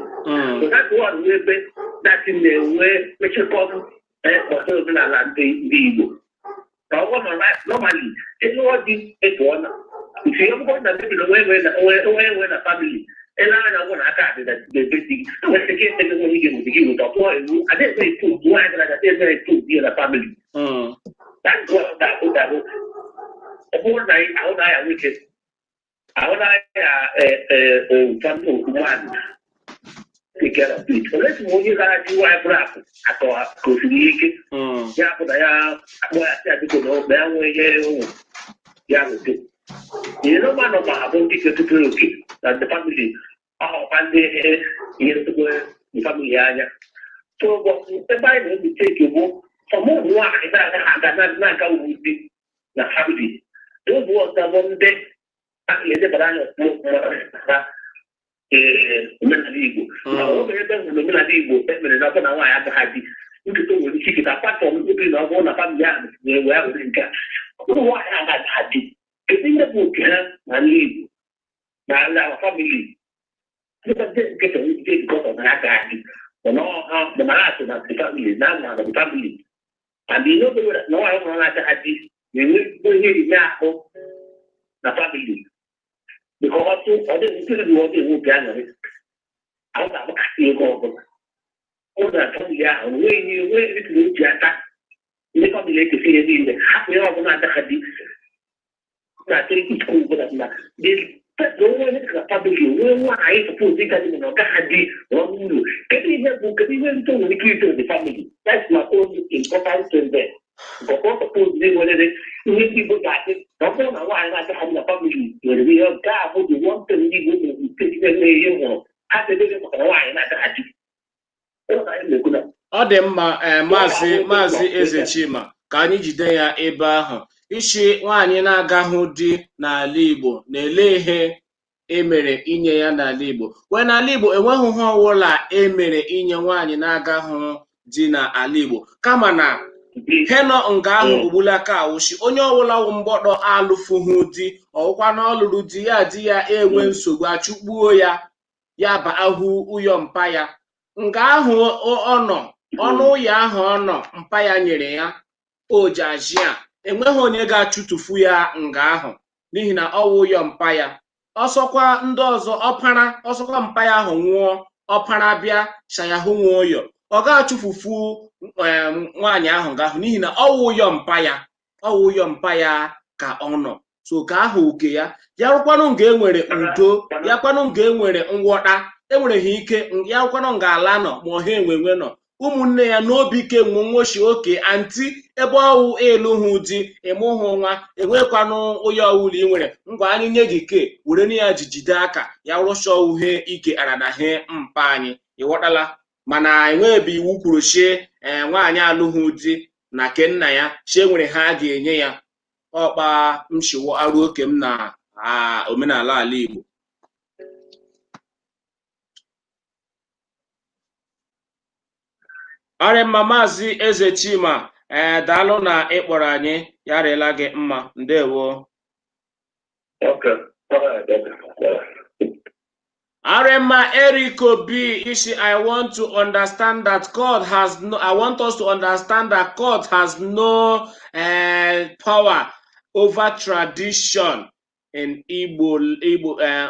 So that's one ebe that na-enwe mechakọ gbasara omenala ndị Igbo. Ka ọ bụrụ na normally ịlụọ di ịpụọ na nke ọ bụrụ na mebiri onwe enwe na family, ele anya ọ bụrụ na aka adị na ebe di gị, enwere ike ebe nwere ike nwere gị nweta ọpụọ iwu adịghị etu ugbu nwaanyị gara aga adịghị etu ugbu ya na family. That's what that ọ bụrụ na ahụ na ya nwoke ahụ na ya family nwaanyị take care of it. Unless onye gara ji nwaanyị bụrụ akụ akọ ka o siri ike ya bụ na ya akpọ ya sị ya biko na ọ na ya nwee ihe ụmụ ya nwete ihe nọma nọma abụ ndị ketụtụrụ oke na the family, ọkwa ndị ihe ntụkwe the family anya. So but ebe anyị na-ebute eke bụ ọmụ nwaanyị na-agaghị aga na-aga ugwu di na family, those ones bụ ndị a ga-edebara anya ọfụma ha omenala Igbo. Ma ọ bụ ebe nwere omenala Igbo e mere na ọ bụ na nwaanyị agaghị di nkịta nwere ike iketa apart from obi na ọ bụrụ na family ahụ na-ewe ya were nke a, ọ bụrụ nwaanyị agaghị adị, kedu ihe bụ oke ha n'ala Igbo, n'ala family? Ndị nkịta ndị because of na ha agaghị adị, mana ha mana ha so na the family na ama na the family, and you know na nwaanyị ụmụ na-agaghị adị na-enwe ezigbo ihe ime ahụ na family, because ọ dị nke dị ọ dị enwe obi aṅụrị, ahụ ga-agbakasị ego ọbụla ọ na family ahụ nweghị ihe nweghị dịka o ji aka ndị family ekesi ihe niile hapụ ya ọbụla agaghị dị na-achọ ikwu ọbụla na na onwe onye dịka family onwe nwaanyị suppose ịga dị na ọ gaghị dị n'ọnụ ụlọ. Kedu ihe bụ, kedu ihe ntụ nwere ike ito the family? That's my own important thing there, because ọ suppose nwere ihe ndị Igbo ga-adị na ọ bụrụ na nwaanyị na-agaghị dị na family nwere ihe nke a bụ the one thing ndị Igbo nwere mistake na-enwe ihe hụrụ ha ga-edebe maka na nwaanyị na-agaghị dị. Ọ na anyị na-ekwu na Ọ dị mma. Ee, Maazị Ezechima, ka anyị jide ya ebe ahụ. Isi nwaanyị na-agahụ di n'ala Igbo na-ele ihe emere inye ya n'ala Igbo wee n'ala Igbo, enweghị ihe ọbụla emere inye nwaanyị na-agahụ di n'ala Igbo, kama na he nọ nga ahụ ugbulaka awụshi onye ọbụla wụ mgbọdọ alụfuhu di, ọwụkwa na ọ lụrụ di ya, di ya enwe nsogbu, achụkpuo ya, ya ba ahụ ụyọ mpa ya nga ahụ ọ nọ, ọnụ ụyọ ahụ ọ nọ mpa ya nyere ya ojajia, enweghị onye ga-achụtụfu ya nga ahụ n'ihi na ọ wụ ụyọ mpa ya. Ọsọkwa ndị ọzọ ọpara, ọsọkwa mpa ya ahụ nwụọ, ọpara bịa shayahụ nwe ụyọ, ọ ga-achụfufu nwaanyị ahụ nga ahụ n'ihi na ọ wụ ụyọ mpa ya, ọ wụ ụyọ mpa ya ka ọ nọ. So ka ahụ oke ya ya rụkwanụ nga enwere udo ya kwanụ nga enwere nghọta, enwere ha ike ya rụkwanụ nga ala nọ ma ọha enwenwe nọ ụmụnne ya n'obi ike nwochi oke anti ebe ọwụ elu hụ di ịmụhụ nwa enwekwanụ ụyọ ọwụla ị nwere ngwa anyị nye gị ke were na ya ji jide aka ya rụsọ uhie ike ara na he mpa anyị, ịghọtala? Mana enweghị iwu kwuru chie ee nwaanyị alụghị di na ke nna ya chie nwere ha a ga-enye ya ọkpa mshiwo arụ oke m na omenala ala Igbo. Ọrịa mma, Maazị Ezechima, ee, daalụ na ịkpọrọ anyị. Ya rịela gị mma, ndewo. Okay. All right. Okay. All right. Arema Eric Obi Ishi, I want to understand that God has no, I want us to understand that God has no power over tradition in Igbo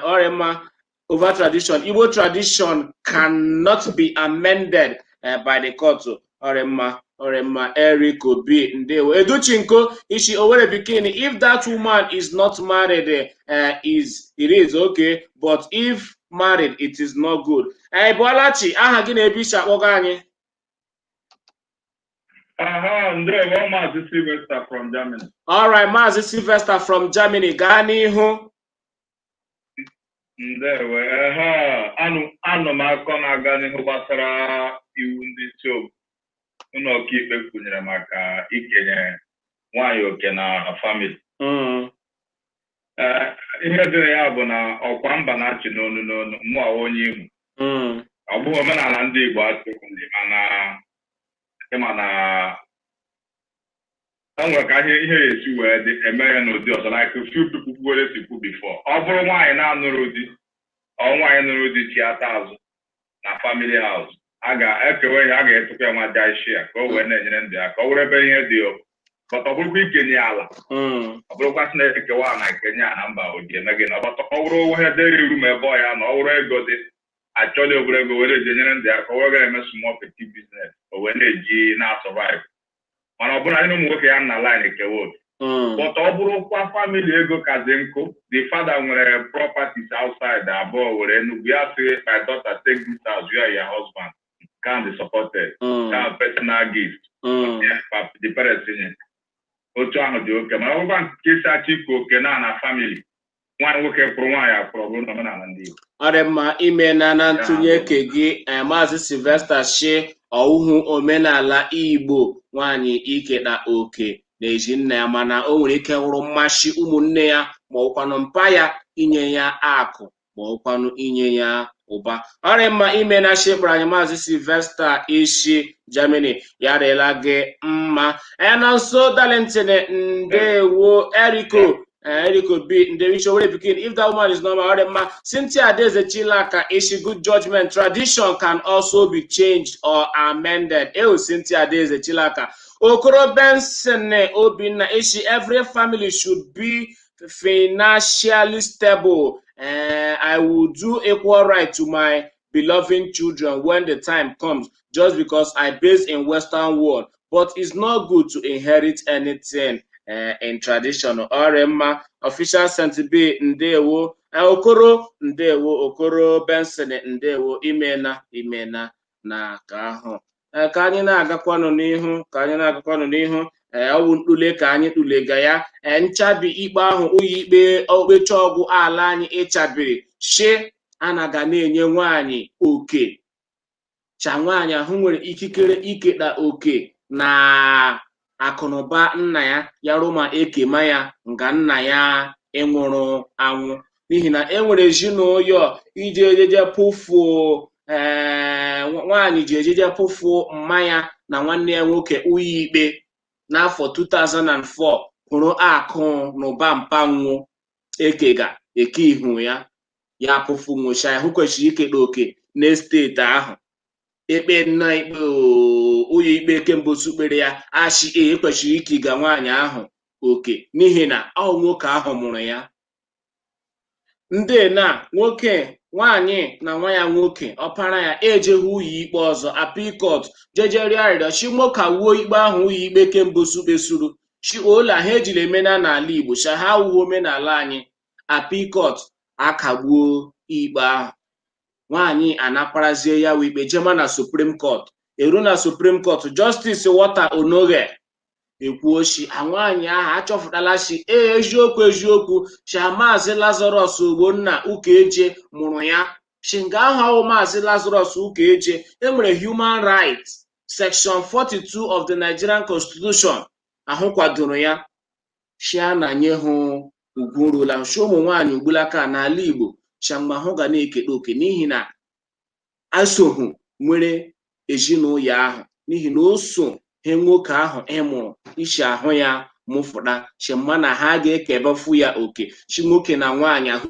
Orema over tradition. Igbo tradition cannot be amended by the court. Orema, Ọrịmma Eric Obi, ndewo. Educhinko Ishi Owere Bikini, if that woman is not married, is it is okay, but if married, it is not good. Bụọlachi, aha gị na ebe isi akpọga anyị? Aha, ndewo, Maazị Sylvester from Germany. All right, Maazị Sylvester from Germany, gaa n'ihu. Ndewo, ehe, anụ m akọ na-aga n'ihu gbasara iwu ndị isi ụlọ ọkaikpe kwunyere maka ikenye nwaanyị oke na family. Ee, ihe dị na ya bụ na ọkwa mba na-achị n'onu n'onu mmụọ onye Imo. Ọ bụghị omenala ndị Igbo asịkwu ndị, mana ịma na e nwere ka ihe ya esi wee dị eme ya n'ụdị ọzọ, like few people kwuwere si kwu before. Ọ bụrụ nwaanyị na-anụrụ di, ọ nwaanyị nụrụ di chi ata azụ na family house, a ga-ekewe ihe, a ga-etụkwa ya nwa jai ya ka o wee na-enyere ndụ ya ka ọ were ebe ihe dị o. But ọ bụrụkwa ikenye ala, ọ bụrụkwa sị na-ekewa na ekenye a na mba odi eme gị na ọbata, ọ bụrụ ihe dịrị iru ma ebe ọ ya na ọ bụrụ ego dị achọla obere ego were eji enyere ndụ ya ka ọ were ga-eme small petit business, o wee na-eji na-survive. Mana ọ bụrụ anyị na ụmụ nwoke ya na line ekewa oke. But ọ bụrụkwa family ego kazi nkụ, the father nwere properties outside abụọ were Enugu ya sị, "My daughter, take this house, you and your husband can be supported." Ka personal gift. Yeah, the parents nye otu ahụ dị oke. Mana ọ bụrụkwa nke isi achọ ike oke na family, nwaanyị nwoke kwụrụ nwaanyị akwụrụ, ọ bụrụ na omenala ndị Igbo. Ọ dị mma, imena na ntụnye ke gị. Maazị Sylvester shi ọwụhụ omenala Igbo nwaanyị iketa oke na-eji nna ya, mana o nwere ike wụrụ mmasị ụmụnne ya ma ọkwanụ mpa ya inye ya akụ ma ọkwanụ inye ya ụba. Ọ dị mma, ime na shekpara anyị, Maazị Sylvester Ishi Germany, ya rịla gị mma. Na nso Darlington, ndewo. Eriko Eriko B, ndewo. Ishi Owere Pikin, if that woman is normal. Ọ dị mma. Cynthia Adeze Chilaka Ishi, good judgment, tradition can also be changed or amended. Ew, Cynthia Adeze Chilaka. Okoro Benson Obinna Ishi, every family should be financially stable. I will do equal right to my beloved children when the time comes, just because I base in Western world. But it's not good to inherit anything in tradition. Orema, official Sentibi, Ndewo, Okoro, Ndewo, Okoro Benson, Ndewo, Imena, Imena, na ka ahụ. Ka anyị na-agakwanụ n'ihu, ka anyị na-agakwanụ n'ihu. Ee, ọ bụ ntule ka anyị tụlega ya. Ee, nchabi ikpe ahụ ụlọ ikpe okpecha ọgwụ ala anyị ịchabiri shi anaga na-enye nwaanyị oke cha, nwaanyị ahụ nwere ikikere iketa oke na akụnụba nna ya, ya rụma ekema ya nga nna ya ịnwụrụ anwụ, n'ihi na e nwere ezinụlọ ije ejeje pụfuo. Ee, nwaanyị ji ejeje pụfuo mmanya na nwanne ya nwoke ụlọ ikpe n'afọ 2004 hụrụ akụ na ụba mpanwụ ekega eke ihu ya, ya pụfu nwụcha ya hụ kwesịrị iketa oke n'estate ahụ. Ekpe nna ikpe ụlọ ikpe kemgbe sukpere ya achị e kwesịrị ikiga nwaanyị ahụ oke, n'ihi na ọ nwoke ahụ mụrụ ya. Ndị na nwoke nwaanyị na nwa ya nwoke ọpara ya ejeghị ụlọ ikpe ọzọ, appeal court, jeje rịọ arịrịọ chi nwoke wuo ikpe ahụ ụlọ ikpe kemgbe sukpesuru chi ola ha ejiri emena n'ala Igbo cha ha wuo omenala anyị. Appeal court akagbuo ikpe ahụ, nwaanyị anaparazie ya wụ ikpe jema na Supreme Court. Eru na Supreme Court, Justice Walter Onnoghen ekwuo shi nwaanyị ahụ achọpụtala shi ee, eziokwu eziokwu, sha Maazị Lazarus Ogbonna Ukeje mụrụ ya, shi nga ahụ ọwụ Maazị Lazarus Ukeje enwere human rights, section 42 of the Nigerian Constitution ahụ kwadoro ya, shi a na-nye hụ ugwu rula shi ụmụ nwaanyị ugbulaka n'ala Igbo, shamgbe ahụ ga na-eketa oke, n'ihi na asohụ nwere ezinụlọ ahụ, n'ihi na o so he nwoke ahụ ịmụrụ isi ahụ ya mụfụta chi mma na ha ga-ekebefu ya oke, chi nwoke na nwaanyị ahụ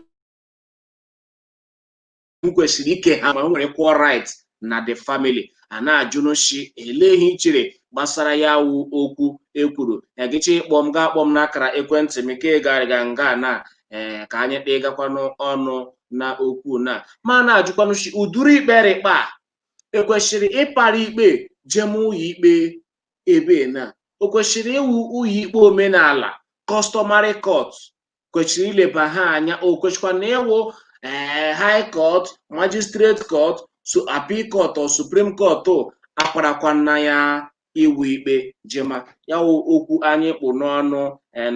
kwesịrị ike ha ma o nwere equal right na the family. A na-ajụnụ shi elee ihe i chere gbasara ya wụ okwu ekwuru egicha. Ịkpọ m gaa kpọọ m n'akara ekwentị m ke garịga nga na ee ka anyị kpegakwanụ ọnụ na okwu na ma na-ajụkwanụ shi ụdịrị ikpe rịkpa a ekwesịrị ịpara ikpe jem ụlọ ikpe. Ebe na o kwesịrị ịwụ ụlọikpe omenala, customary court, kwesịrị ileba ha anya. O kwesịkwa na ịwụ ee high court, magistrate court, so appeal court or supreme court akwarakwa na ya iwu ikpe jema ya wụ okwu anyị kpụ n'ọnụ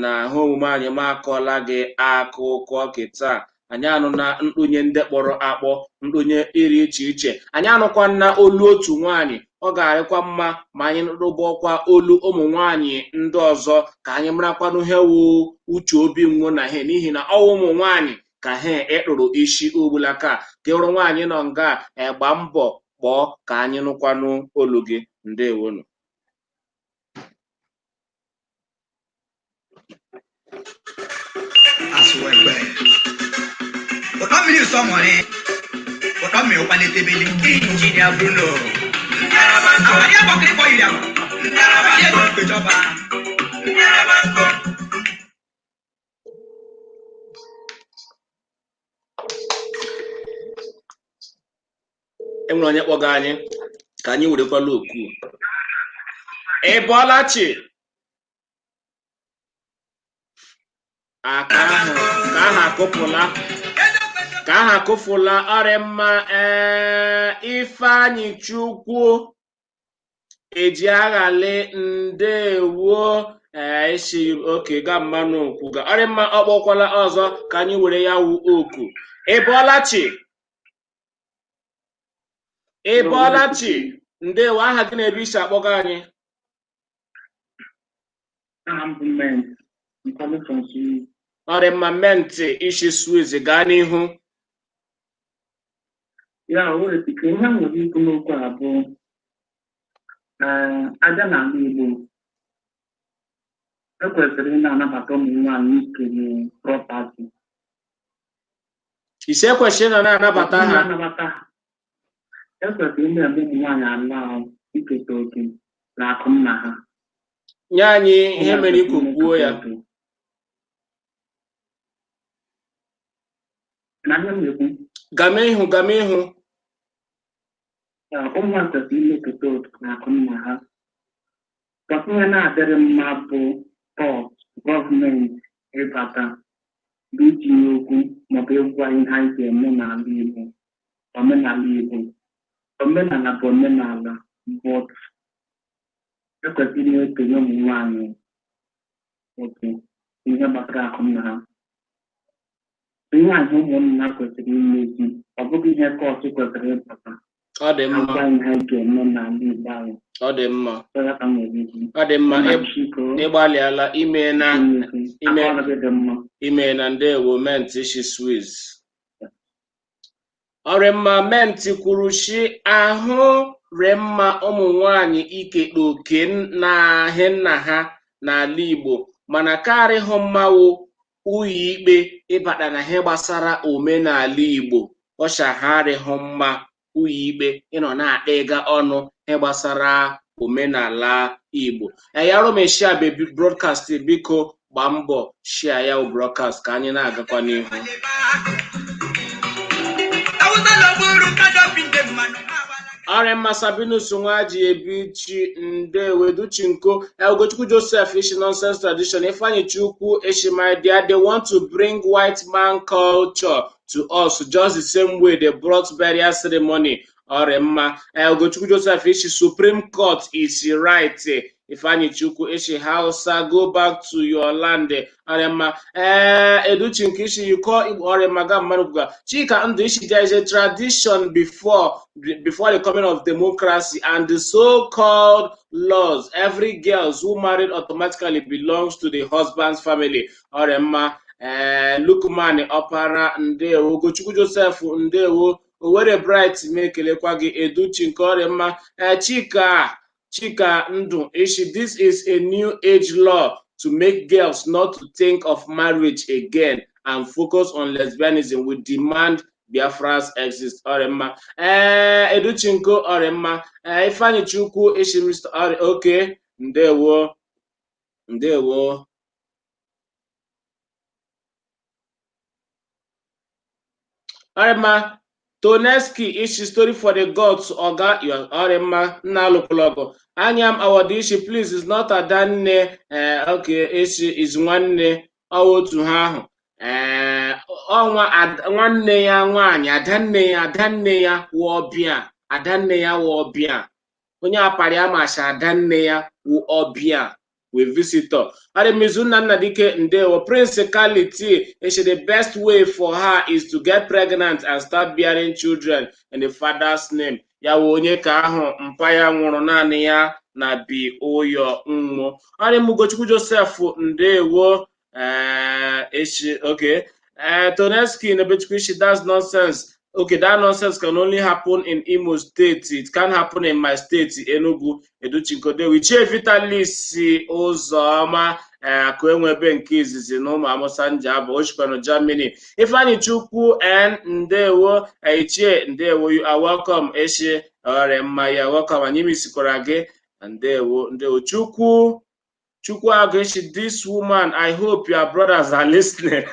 na ahụ omume anyị. Ma akọọla gị akụkọ kịta, anyị anụ na mkpunye ndị kpọrọ akpọ, mkpunye iri iche iche. Anyị anụkwa na olu otu nwaanyị. Ọ ga-arịkwa mma ma anyị rụbọkwa olu ụmụ nwaanyị ndị ọzọ ka anyị marakwanụ ihe wụ uche obi nwụ na he, n'ihi na ọwụ ụmụ nwaanyị ka ha ịkpụrụ isi ugbulaka ka ịhụrụ nwaanyị nọ nga gba mbọ kpọọ ka anyị nụkwanụ olu gị. Ndewonu. Asụwekwe ụtọ mmiri sọmọrị ụtọ mmiri ụkwanetebele injinia Bruno àwàdí àbọ̀kiri bọ̀ yìí àwọ̀ àwàdí ẹ̀dùn ìgbèjọba. Enwere onye kpọga anyị ka anyị werekwala oku. Ị bọọla chi? Aka ahụ ka aha akụpụla, ka aha akụfụla. Ọrịa mma. Ee, Ifeanyị Chukwu eji aghali, ndewo. Ee, isi oke ga mmanụ kwuga ọrịa mma. Ọ kpọkwala ọzọ ka anyị were ya wu oku. Ị bọọla chi? Ị bọọla chi? Ndewo. Aha gị na ebe isi akpọga anyị? Aha m bụ Ment. I'm calling from Swiss. Ọrịa mma, Mentị isi Swiss, gaa n'ihu. Ya o biko, ihe m nwere ikwu n'okwu a bụ abịa n'ala Igbo, ekwesịrị ị na-anabata ụmụ nwaanyị ikenye property. Ise ekwesịrị ịnọ na-anabata ha. Na-anabata ha. Ekwesịrị ị na-eme ụmụ nwaanyị ala ahụ iketa oke na akụ nna ha. Nye anyị ihe mere ikwu kwuo ya. Na ihe m na-ekwu. Gama ihu, gama ihu. Ụmụ nwaanyị kwesịrị imeketa oke na akụ nna ha. Ka ihe na-adịrị mma bụ court, gọọmenti ịbata bụ itinye okwu maọbụ ịgwa ihe anyị ga-eme n'ala Igbo, omenala Igbo. Omenala bụ omenala, but ekwesịrị na-ekenye ụmụ nwaanyị oke ihe gbasara akụ nna ha. Ihe ahụ ụmụnna kwesịrị imezi, ọ bụghị ihe court kwesịrị ịbata Ọ dị mma. agwa ihe anyị ga-eme n'ala Igbo anyị. Ọ dị mma. So ya ka m nwere ikwu. Ọ dị mma. Nna Chiko, Ịgbalịala ime na ime. Aka ọrụ gị dị mma. Ime na. Ndewo, Mentị shi Swiss. Ọrịa mma. Mentị kwuru shi ahụ ree mma ụmụ nwanyị ikekpe oke na ahị nna ha n'ala Igbo, mana karịhụ mmanwụ ụlọikpe ịbata na ihe gbasara omenala Igbo. Ọsha ha arịhụ mma ụlọikpe ịnọ na-akpa ịga ọnụ ihe gbasara omenala Igbo. Ya rụmeshia bebi broadcast, biko gbaa mbọ share ya broadcast ka anyị na-agakwa n'ihu. Awụsa lọgburu kadọbi ndị mmanụ Ọrịa mma. Sabinus nwa ji ebichi, ndewo. Duchinko, Ugochukwu Joseph ishi nonsense tradition. Ifeanyi Chukwu ishi, my dear, they want to bring white man culture to us just the same way they brought burial ceremony. Ọrịa mma. Ugochukwu Joseph ishi Supreme Court is right. Ifeanyi Chukwu ishi Hausa, go back to your land. Ọrịa mma. Ee, Educhinko ishi you call Igbo. Ọrịa mma, ga mmanụ kwuga. Chika Ndụ ishi there is a tradition before the coming of democracy and the so-called laws. Every girls who married automatically belongs to the husband's family. Ọrịa mma. Ee, Lukman Ọpara, ndewo. Ugochukwu Joseph, ndewo. Owere Bright m ekelekwa gị. Educhi nke, ọrịa mma. Ee, Chika Ndụ ishi this is a new age law to make girls not to think of marriage again and focus on lesbianism. We demand Biafra's exist. Ọrịa mma. Ee, Educhinko, ọrịa mma. Ee, Ifeanyi Chukwu ishi Mr. Ọrịa okay, ndewo, ndewo. Ọrịa mma. Toneski ishi, story for the gods, oga ọrịmma nna alụkwụlọgụ anyam awọdụ ishi, please, is not adanne. Okay, ishi is nwanne ọ otu ha ahụ. Ọnwa nwanne ya nwaanyị, adanne ya, adanne ya wụ ọbịa, adanne ya wụ ọbịa, onye aparị amasha, adanne ya wụ ọbịa, we visitor. Ademizunna Nnadike, ndewo. Prince Kaliti ishi, the best way for her is to get pregnant and start bearing children in the father's name. Ya wụ onye ka ahụ mpa ya nwụrụ naanị ya na bi ụyọ nwụọ. Adem Ugochukwu Joseph, ndewo. Ishi, okay. Toneski Nebechukwu ishi, that's nonsense. Okay, that nonsense can only happen in Imo State. It can't happen in my state, Enugu. Educhinkodewi. Ichie Vitalis Ụzọma, akụ enwebe nke izizi na ụmụ Amusa Njaba, Oshikwanụ Germany. Ifeanyi Chukwu N, ndewo. Ichie, ndewo, you are welcome. Eshi ọrịa mma, you are welcome. Anyị misikwara gị. Ndewo, ndewo. Chukwu Chukwu Agụ eshi, this woman, I hope your brothers are listening.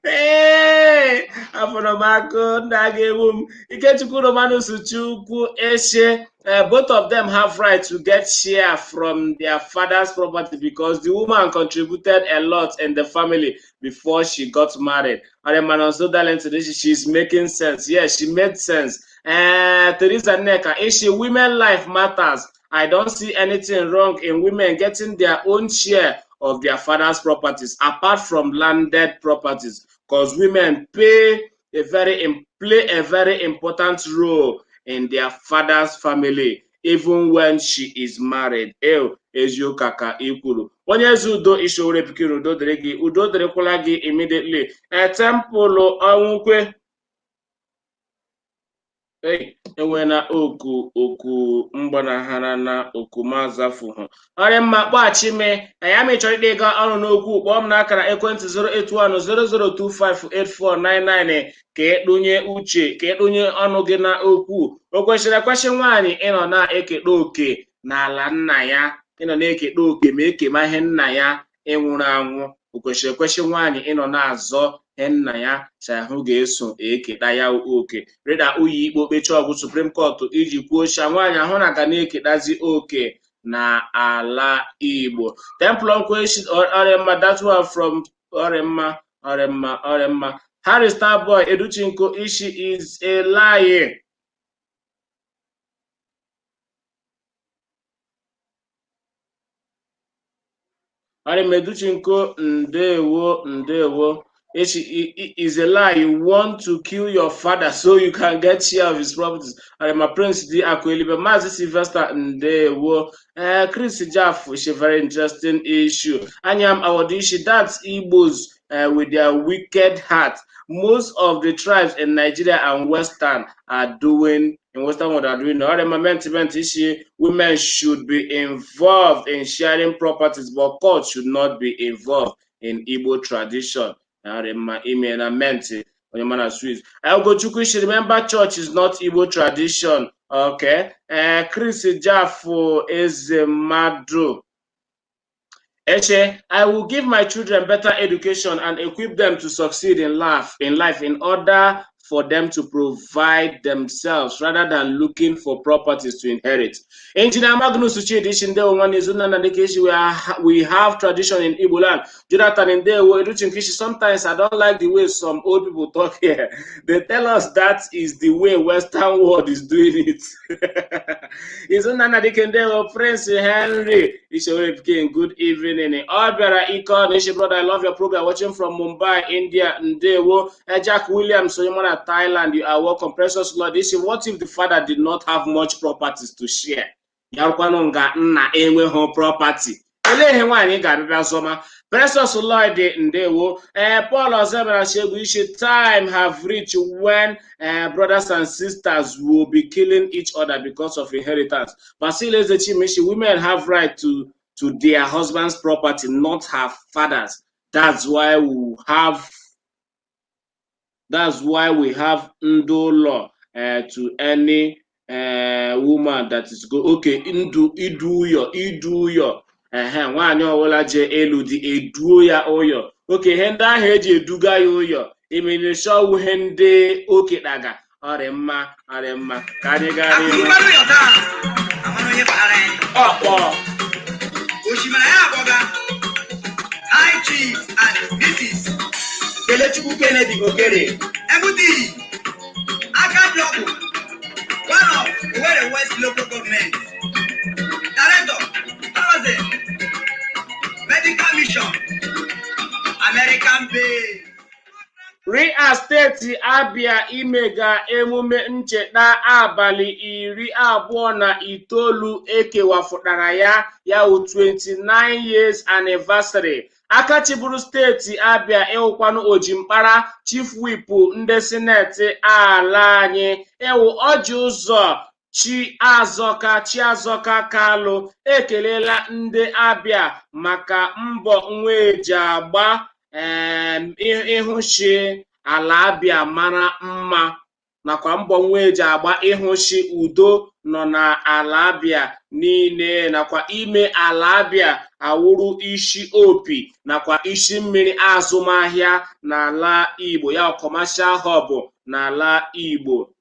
Ee, afọrọ m akụ ndị a ga-ewu m. Ikechukwu Romanus Chukwu Eshe, both of them have right to get share from their father's property because the woman contributed a lot in the family before she got married. Ọrịa darling, she's making sense. Yes, she made sense. Teresa Nneka, Eshe, women life matters. I don't see anything wrong in women getting their own share of their father's properties apart from landed properties, because women play a very important role in their father's family even when she is married. Ew, eziụka ka ị kwuru. Onye eze udo ishowere pikin, udo dịrị gị, udo dịrịkwala gị immediately. Tempụlụ ọnwụkwe. Ei, enwela oku oku mgbanahara na oku mazafuhu. Ọrịa mma, kpọghachi me na ya ma ị chọrọ ịkpa ịga ọrụ n'okwu, kpọọ m n'akara ekwentị 08100258499 ka ịkpụnye uche, ka ịkpụnye ọnụ gị na okwu. O kwesịrị ekwesị nwaanyị ịnọ na-eketa oke n'ala nna ya, ịnọ na-eketa oke ma ekema ihe nna ya ịnwụrụ anwụ? O kwesịrị ekwesị nwaanyị ịnọ na-azọ ihe nna ya si ahụ ga-eso eketa ya oke? Rịda ụlọ ikpe okpecha ọgwụ Supreme Court iji kwuo sha nwaanyị ahụ na ga na-eketazi oke na ala Igbo. Temple Nkweshi, ọrịmma, that one from ọrịmma, ọrịmma, ọrịmma. Harry Starboy Educhinko Ishi is a lie. Ọrịmma Educhinko, ndewo, ndewo. Ishi is a lie. You want to kill your father so you can get share of his properties. Ọrịmma Prince D Akwelibe, Maazị Sylvester, ndewo. Chris Jaff is a very interesting issue. Anyam Awodishi, that's Igbos with their wicked heart. Most of the tribes in Nigeria and Western are doing, in Western world are doing. Ọrịmma Mentiment issue, women should be involved in sharing properties, but court should not be involved in Igbo tradition. Ọrịmma ime na menti onye mana Swiss. Ugochukwu should remember church is not Igbo tradition. Okay. Chris Jaffo Ezemadu. Eche, I will give my children better education and equip them to succeed in life in order for them to provide themselves rather than looking for properties to inherit. Engineer Magnus Uchidi Ndewo nwanne Izunna na Ndekeshi, we have tradition in Igbo land. Jonathan Ndewo Educhinkishi, sometimes I don't like the way some old people talk here. They tell us that is the way Western world is doing it. Izunna Nadike Ndewo, Prince Henry Ishewe King, good evening. Ọ bịara ike ọ Ishi brother, I love your program. Watching from Mumbai, India. Ndewo. Jack Williams, Oyemona, Thailand, you are welcome. Precious Lord, Ishi, what if the father did not have much properties to share? Ya rụkwanụ nga nna enweghị property. Olee ihe nwaanyị ga-abịa zọma? Precious Lloyd, ndewo. Paul Ozebara Shegu Ishi, time have reached when brothers and sisters will be killing each other because of inheritance. Basil Ezechimishi, women have right to their husband's property, not her father's. That's why we have Ndo law to any woman that is go okay ndu idu ụyọ idu ụyọ ehe nwaanyị ọbụla jee elu di eduo ya ụyọ oke ihe ndị ahụ eji eduga ya ụyọ. Imenisi ọwụ ihe ndị okekpaga. Ọ dị mma, ọ dị mma. Ka anyị gaa n'ihu. Akụrụgbalụ ya taa, amara onye kpara ya. Ọkpọ. Osimiri ya abọga. High Chief and Mrs. Kelechukwu Kennedy Okere. MD Aka Blọkụ, one of Owerri West Local Government, Director, Housing, Medical Mission, American Base. Ria steeti Abịa imega emume ncheta abalị 29 ekewapụtara ya, ya wụ 29 years anniversary. Aka chịburu steeti Abịa, ịwụkwanụ Ojimkpara Chief Whip ndị Senate ala anyị, ịwụ Ọjị Ụzọ Chiazọka Chiazọka Kalụ, ekelela ndị Abịa maka mbọ nweji agba ịhụchi ala Abịa mara mma, nakwa mbọ nweji agba ịhụchi udo nọ n'ala Abịa niile, nakwa ime ala Abịa awụrụ isi opi nakwa isi mmiri azụmahịa n'ala Igbo, ya commercial hub n'ala Igbo.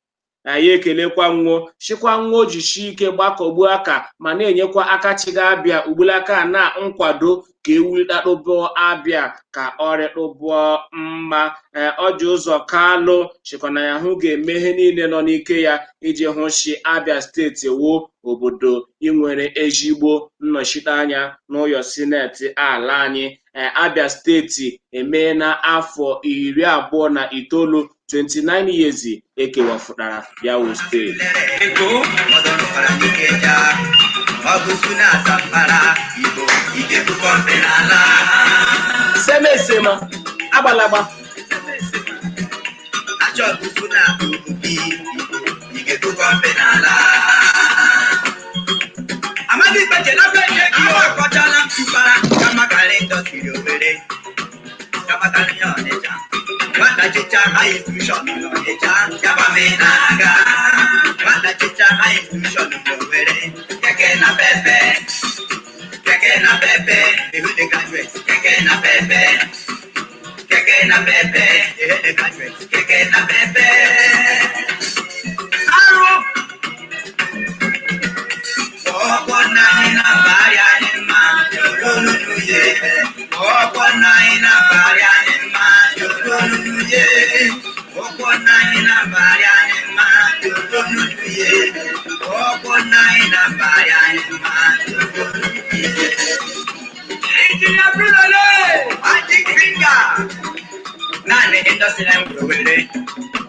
Anyị ekelekwa nwo, chịkwa nwo jisie ike gbakọgbuo aka ma na-enyekwa aka chiga Abịa ugbulaka na nkwado ka ewulitatụbụ Abịa ka ọrịtụbụọ mma. Ọjị Ụzọ Kalụ chịkwa na ya hụ ga-eme ihe niile nọ n'ike ya iji hụ shi Abịa steeti wụ obodo inwere ezigbo nnọchiteanya n'ụyọ Senate ala anyị. Abịa steeti emeela afọ 29, 29 years, ekewapụtara ya wụ steeti. Ego ọdọrọkwara n'Ikeja, ọgụsụ na Zamfara, Igbo ijebukọ mpe n'ala. Semesema agbalagba. Achọgụsụ na Obi, Igbo ijebukọ mpe n'ala. Amadi Ikpeche na be nne gị akọchala mpụpara kamakara industry Owerri, kamakara ihe Ọnịcha. Nwata chicha high institution n'Ọnịcha, yabame na-aga. Nwata chicha high institution n'Owerri, keke na pepe, keke na pepe, ihu the graduate, keke na pepe, keke na pepe, ihu the graduate, keke na pepe. Arụ ọkwọ nna anyị na-abagharị anyị mma, ololuye. Ọkwọ nna anyị na-abagharị anyị mma, ololuye. Ọkwọ nna anyị na-abagharị anyị mma, ololuye. Ọkwọ nna anyị na-abagharị anyị mma, ololuye. Engineer Brunole, Magic Finger. Naanị industry na Owerri,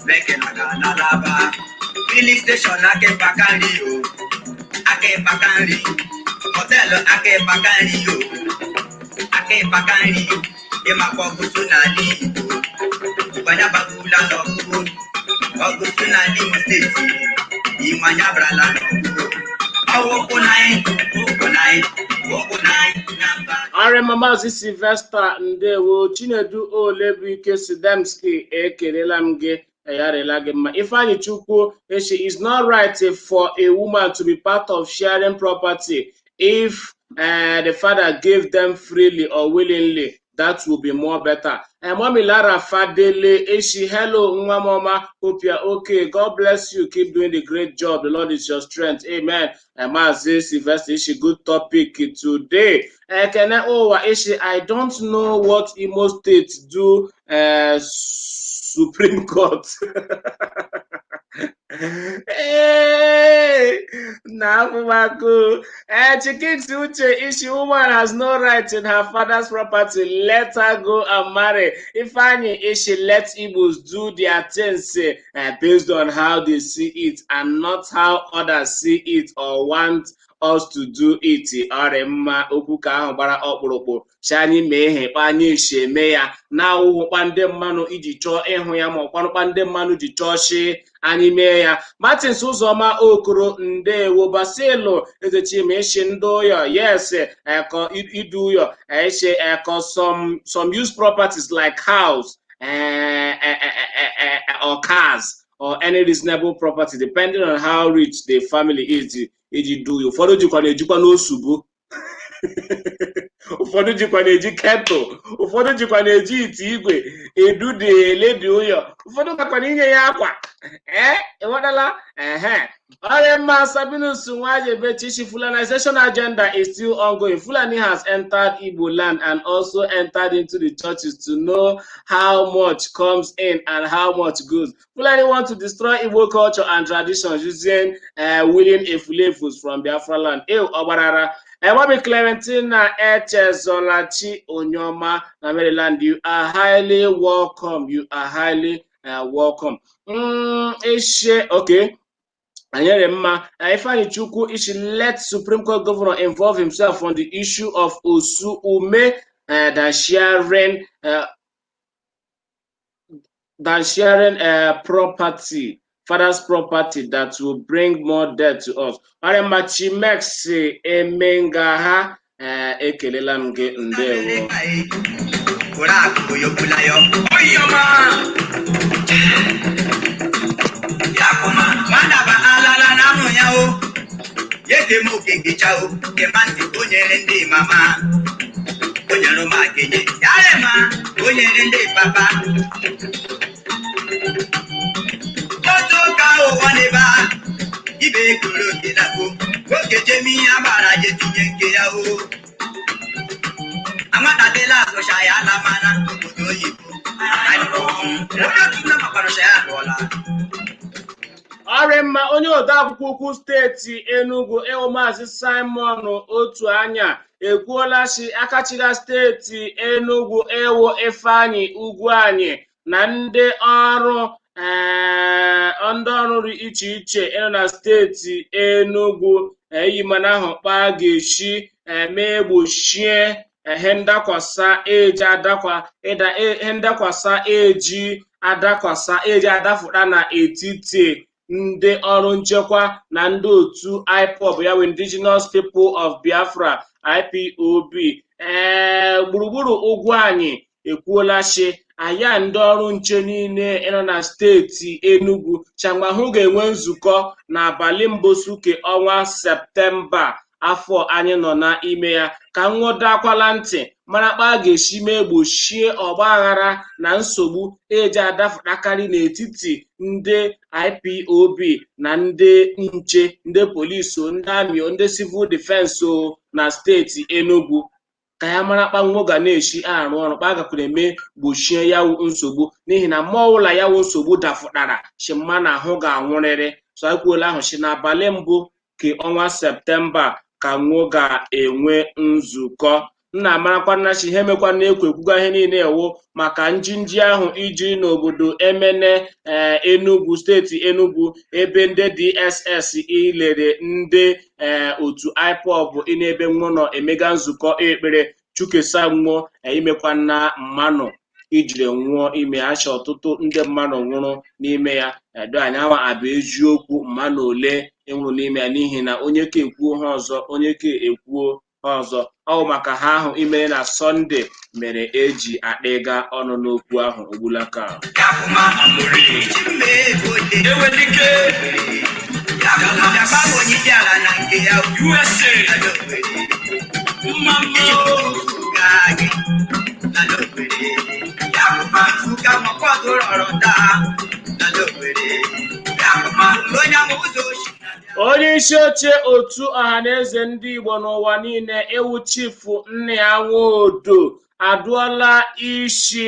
Meke na Alaba, filling station aka ịkpaka nri o, aka ịkpaka nri, hotel aka ịkpaka nri o, aka ịkpaka nri, ịmakwa ọgụsụ n'ala Igbo, ịgbanya bagbula n'ọgụgụ, ọgụsụ n'ala Imo steeti, ịmanya brala n'ọgụgụ, ọwụ ụkwụ na anyị, ụkwụ na anyị, ụkwụ na anyị na mba. Arịma Maazị Sylvester, ndewo. Chinedu Olebuike Sidemski, ekelela m gị, yarela gị mma. Ifeanyi Chukwu Eshi, it's not right for a woman to be part of sharing property. If the father gave them freely or willingly, that will be more better. Mommy Lara Fadele Eshi, hello, nwa mama, hope you're okay. God bless you. Keep doing the great job. The Lord is your strength. Amen. Maazị Sylvester Ishi, good topic today. Ekene Owa Ishi, I don't know what Imo State do Supreme Court. Hey, Nafumaku. Chikiksi Uche Ishi, woman has no right in her father's property. Let her go and marry. Ifeanyi Ishi, let Igbos do their things based on how they see it and not how others see it or want us to do it. Ọ dị mma, okwu ka ahụ gbara ọkpụrụkpụ si anyị mee ihe kpa anyị esi eme ya na-awụhụkpa ndị mmanụ iji chọọ ịhụ ya, ma ọkwanụkpa ndị mmanụ ji chọọ shi anyị mee ya. Martins Ụzọma Okoro, ndewo. Basilu Ezechima ishi ndị ụyọ, yes, eko idu ụyọ eshe eko some used properties like house or cars or any reasonable property, depending on how rich the family is, iji du ya. Ụfọdụ jikwa na-ejikwa n'osugbo. Ụfọdụ jikwa na-eji kettle, ụfọdụ jikwa na-eji ite igwe edude eledi ụyọ, ụfọdụ gakwana inye ya akwa. Ee, ịghọtala? Ehe, onye mma Sabinus Nwajebechi, Fulanization agenda is still ongoing. Fulani has entered Igbo land and also entered into the churches to know how much comes in and how much goes. Fulani want to destroy Igbo culture and traditions using willing efulefus from Biafra land. Ew, ọgbarara. Ewabi Clementina Echezolachi Onyoma na Maryland, you are highly welcome. You are highly welcome. Ishe, okay. Anyere mma, Ifeanyi Chukwu ishi, let Supreme Court governor involve himself on the issue of Osu Ume than sharing property, father's property that will bring more death to us. Ọrịa Chimex Emengaha, ekelela m gị, ndewo. Kora oyokulayo. Oyoma. Yakuma. Madaba alala na ya o. Yeke mo kekecha o. Kemanti onyere ndị mama. Onyere m akenye. Yarema onyere ndị papa. Otu ka ụwa n'ebe a. Ibe ekuru oke na-akpụ. Oke jemi ihe agbara je tinye nke ya o. Amadadela azụcha ya ala mana obodo oyibo. Onye otu nne makwarụcha ya alụọla. Ọrịa mma, onye odeakwụkwọ ukwu steeti Enugu, ewu Maazị Simon Otu Anya, ekwuola si akachila steeti Enugu, ewu Ifeanyi Ugwuanyi, na ndị ọrụ ndị ọrụ dị iche iche ịnọ na steeti Enugu eyimana ahụ kpa ga-esi eme gbochie ihe ndakwasa eji adakwa ịda ihe ndakwasa eji adakwasa eji adafụta n'etiti ndị ọrụ nchekwa na ndị otu IPOB, ya bụ Indigenous People of Biafra, IPOB. Gburugburu Ugwuanyi ekwuola sị aya ndị ọrụ nche niile ịnọ na steeti Enugu changwahụ ga-enwe nzukọ n'abalị mbosuke ọnwa Septemba afọ anyị nọ n'ime ya, ka nwụdakwala ntị mara kpa a ga-esi mee gbochie ọgbaghara na nsogbu eji adafụtakarị n'etiti ndị IPOB na ndị nche, ndị polisi, ndị amị, ndị civil defense na steeti Enugu, ka ya mara kpa nwo ga na-esi arụ ọrụ kpa gakwara eme gbochie ya nsogbu, n'ihi na mmụọ ụlọ ya wụ nsogbu dafụtara si mma na ahụ ga-anwụrịrị. So ekwuola ahụ si n'abalị mbụ ke ọnwa Septemba ka nwo ga-enwe nzukọ. Nna amarakwa nna chi ihe mekwa na-ekwo ekwuga ihe niile ewu maka njinji ahụ iji n'obodo Emene, Enugu, steeti Enugu, ebe ndị DSS ilere ndị otu IPOB n'ebe nwụ nọ emega nzukọ ekpere chukesa nwụọ imekwa na mmanụ ijiri nwụọ ime acha ọtụtụ ndị mmadụ nwụrụ n'ime ya. Edo anyanwụ abụ eziokwu mmanụ ole enwụrụ n'ime ya, n'ihi na onye ka ekwuo ha ọzọ, onye ka ekwuo ha ọzọ, ọ bụ maka ha ahụ imere na Sọnde mere eji akpịga ọnụ n'okwu ahụ ogbulaka. Yakuma. Ewelike. Yakuma. Yakuma onye isi ala na nke ya. USA. Mama. Gaagi. Yakuma. Fuka mọ̀kọ́ rọrọ̀ taa. Yakuma. Onye amụ ụzọ oshi. Onye isi oche otu Ọhaneze ndị Igbo n'ụwa niile, ewu Chifu Nnia Nwodo, adụọla isi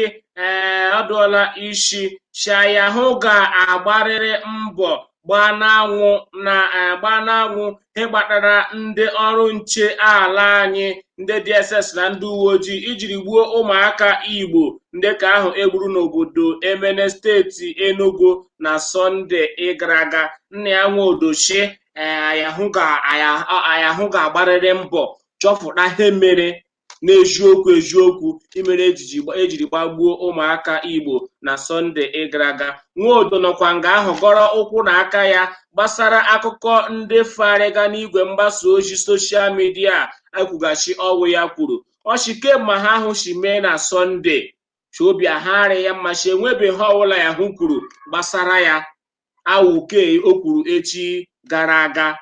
adụọla isi shayahụ ga-agbarịrị mbọ gbaa n'anwụ na gbaa n'anwụ ihe kpatara ndị ọrụ nche ala anyị, ndị DSS na ndị uwe ojii, ijiri gbuo ụmụaka Igbo ndị ka ahụ egburu n'obodo Emene, steeti Enugu, na Sọnde ịgara aga. Nnia Nwodo shi ayahụ ga-agbarịrị mbọ chọpụta ihe mere n'eziokwu eziokwu imere ejiri gbagbuo ụmụaka Igbo na Sọnde ịgara aga. Nwodo nọkwa nga ahụ gọrọ ụkwụ na aka ya gbasara akụkọ ndị farịga n'igwe mgbasa ozi social media ekwugachi ọwụ ya kwuru ọchị kemgbe ha ahụ si mee na Sọnde chi obi agharị ya mma chi enwebeghị ọbụla ya hụ kwuru gbasara ya awụke o kwuru echi gara aga.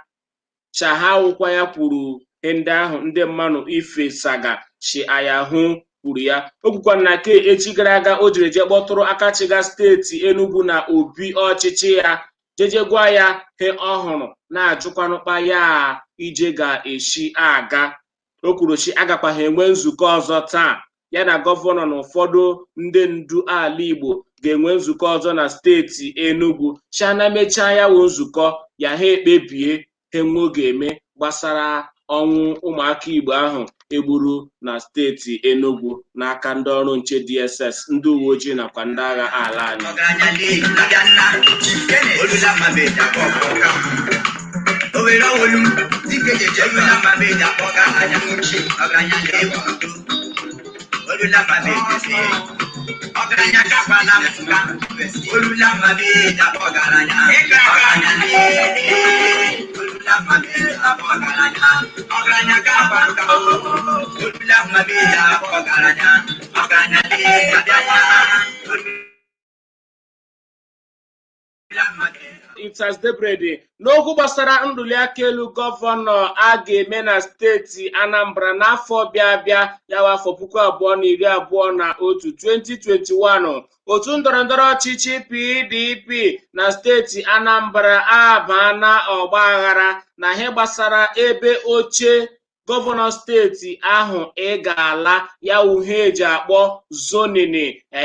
Chahawụkwa ya kwuru ihe ndị ahụ ndị mmadụ ifesaga Shi ayahụ kwuru ya. O kwukwara na ke echi gara aga o jere je kpọtụrụ aka chịga steeti Enugu na obi ọchịchị ya, jeje gwa ya he ọ hụrụ, na-ajụkwanụkpa ya ije ga-esi aga. O kwuru shi agakwaghị enwe nzukọ ọzọ taa, ya na gọvanọ na ụfọdụ ndị ndu ala Igbo ga-enwe nzukọ ọzọ na steeti Enugu. Shana mechaa ya wụ nzukọ ya, ha ekpebie he nwe ga-eme gbasara ọnwụ ụmụaka Igbo ahụ egburu na steeti Enugu n'aka ndị ọrụ nche DSS, ndị uwe ojii nakwa ndị agha ala anyị. Ọgaranya lee abịa nna olula mmabeja kpọkọ Owere olu dike jeje olula mmabeja kpọga anya nwuchi. Ọgaranya lee udo olula mmabeja se ọgaranya gakwala nka olula mmabeja ọgaranya. Ọgaranya lee olula mmabeja ọgaranya. Ọgaranya gakwa nka olula mmabeja ọgaranya. Ọgaranya lee abịa nna olula mmabeja. Itas Debrede n'okwu gbasara ntuliaka elu gọvanọ a ga-eme na steeti Anambra n'afọ bịa abịa, ya bụ afọ 2021, 2021, otu ndọrọndọrọ ọchịchị PDP na steeti Anambra abaa ọgba aghara na ihe gbasara ebe oche gọvanọ steeti ahụ ị ga-ala, ya wụ ihe eji akpọ zoning,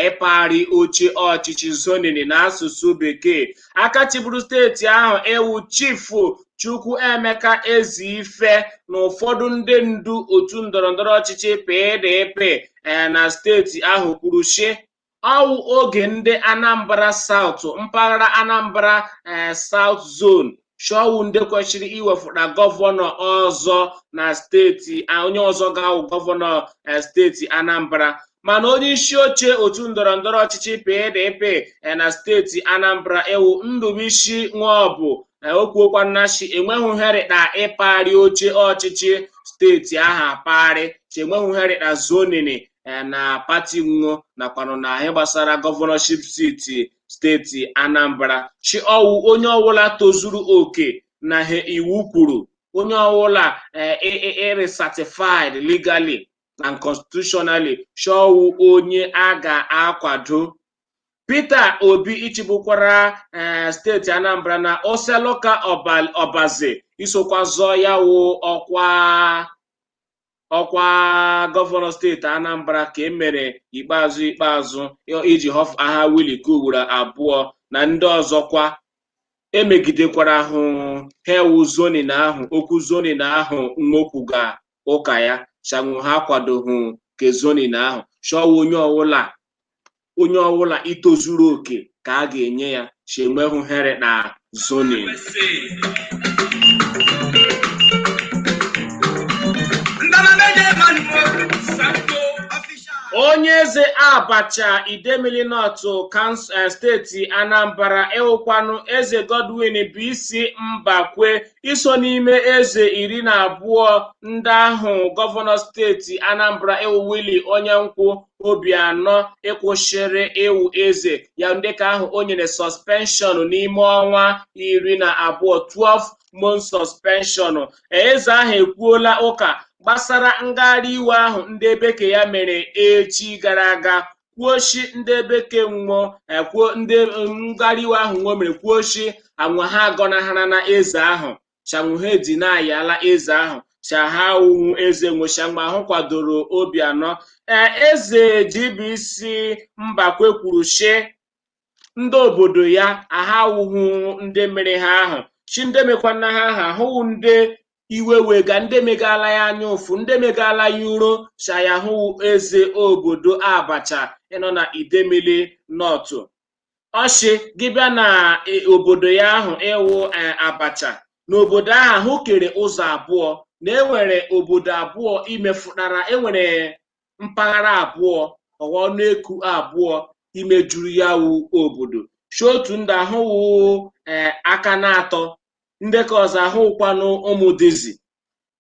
ịpagharị oche ọchịchị, zoning n'asụsụ Bekee. Aka chịburu steeti ahụ ewu Chifu Chukwuemeka Ezeife na ụfọdụ ndị ndu otu ndọrọndọrọ ọchịchị PDP na steeti ahụ kwuru sị ọwụ oge ndị Anambra South, mpaghara Anambra South Zone, shọwụ ndị kwesịrị iwefụta gọvanọ ọzọ na steeti, onye ọzọ ga-awụ gọvanọ steeti Anambra. Mana onye isi oche otu ndọrọndọrọ ọchịchị PDP na steeti Anambra ewu Ndubuisi Nwaọbụ okwuokwa nnachi enweghị herịta ịpagharị oche ọchịchị steeti ahụ apagharị chi, enweghị herịta zoning na pati nwo nakwanụ na ihe gbasara governorship seat steeti Anambra. Chi ọwụ onye ọwụla tozuru oke na ihe iwu kwuru, onye ọwụla iri certified legally and constitutionally, chọwụ onye a ga-akwado. Peter Obi ichibukwara steeti Anambra na Oseloka Obaze isokwa zọọ ya wụ ọkwa gọvanọ steeti Anambra ka e mere ikpeazụ ikpeazụ iji họf aha Willie ke ugboro abụọ na ndị ọzọkwa emegidekwara hụ hewu zoning ahụ, okwu zoning ahụ nwokwuga ụka ya chanwụ ha akwadoghị ke zoning ahụ. Chọwa onye ọwụla itozuru oke ka a ga-enye ya, chi enweghị here na zoning. Onye eze Abacha Idemili North steeti Anambra ịwụkwanụ eze Godwin BC Mbakwe iso n'ime eze 12 ndị ahụ gọvanọ steeti Anambra ịwụ Willie Onyenkwụ Obianọ ịkwụsịrị ịwụ eze ya, ndị ka ahụ o nyere suspension n'ime ọnwa 12, 12 month suspension. Eze ahụ ekwuola ụka gbasara ngagharị iwe ahụ ndị bekee ya mere echi gara aga, kwuochi ndị bekee nwụọ, kwuo ndị ngagharị iwe ahụ nwo mere, kwuochi anwụ ha agọnahara na eze ahụ, chanwụ ha edinayala eze ahụ, cha ha wụ eze nwochamgbe ahụ kwadoro Obianọ. Ee, eze GBC Mbakwe kwuru shi ndị obodo ya ahawụhụ ndị mere ha ahụ, chi ndị mekwana ha ahụ ahụwụ ndị iwe wega, ndị megala ya anya ụfụ, ndị megala ya uro, chayahụ eze obodo Abacha ịnọ na Idemili North. Ọchị gị bịa na obodo ya ahụ ịwụ Abacha, n'obodo ahụ ahụ kere ụzọ abụọ, na enwere obodo abụọ imefụtara, enwere mpaghara abụọ ọwa ọnụeku abụọ imejuru ya wụ obodo. Chi otu ndị ahụ wụ aka na-atọ, ndị ka ọzọ ahụkwanụ ụmụ dizi.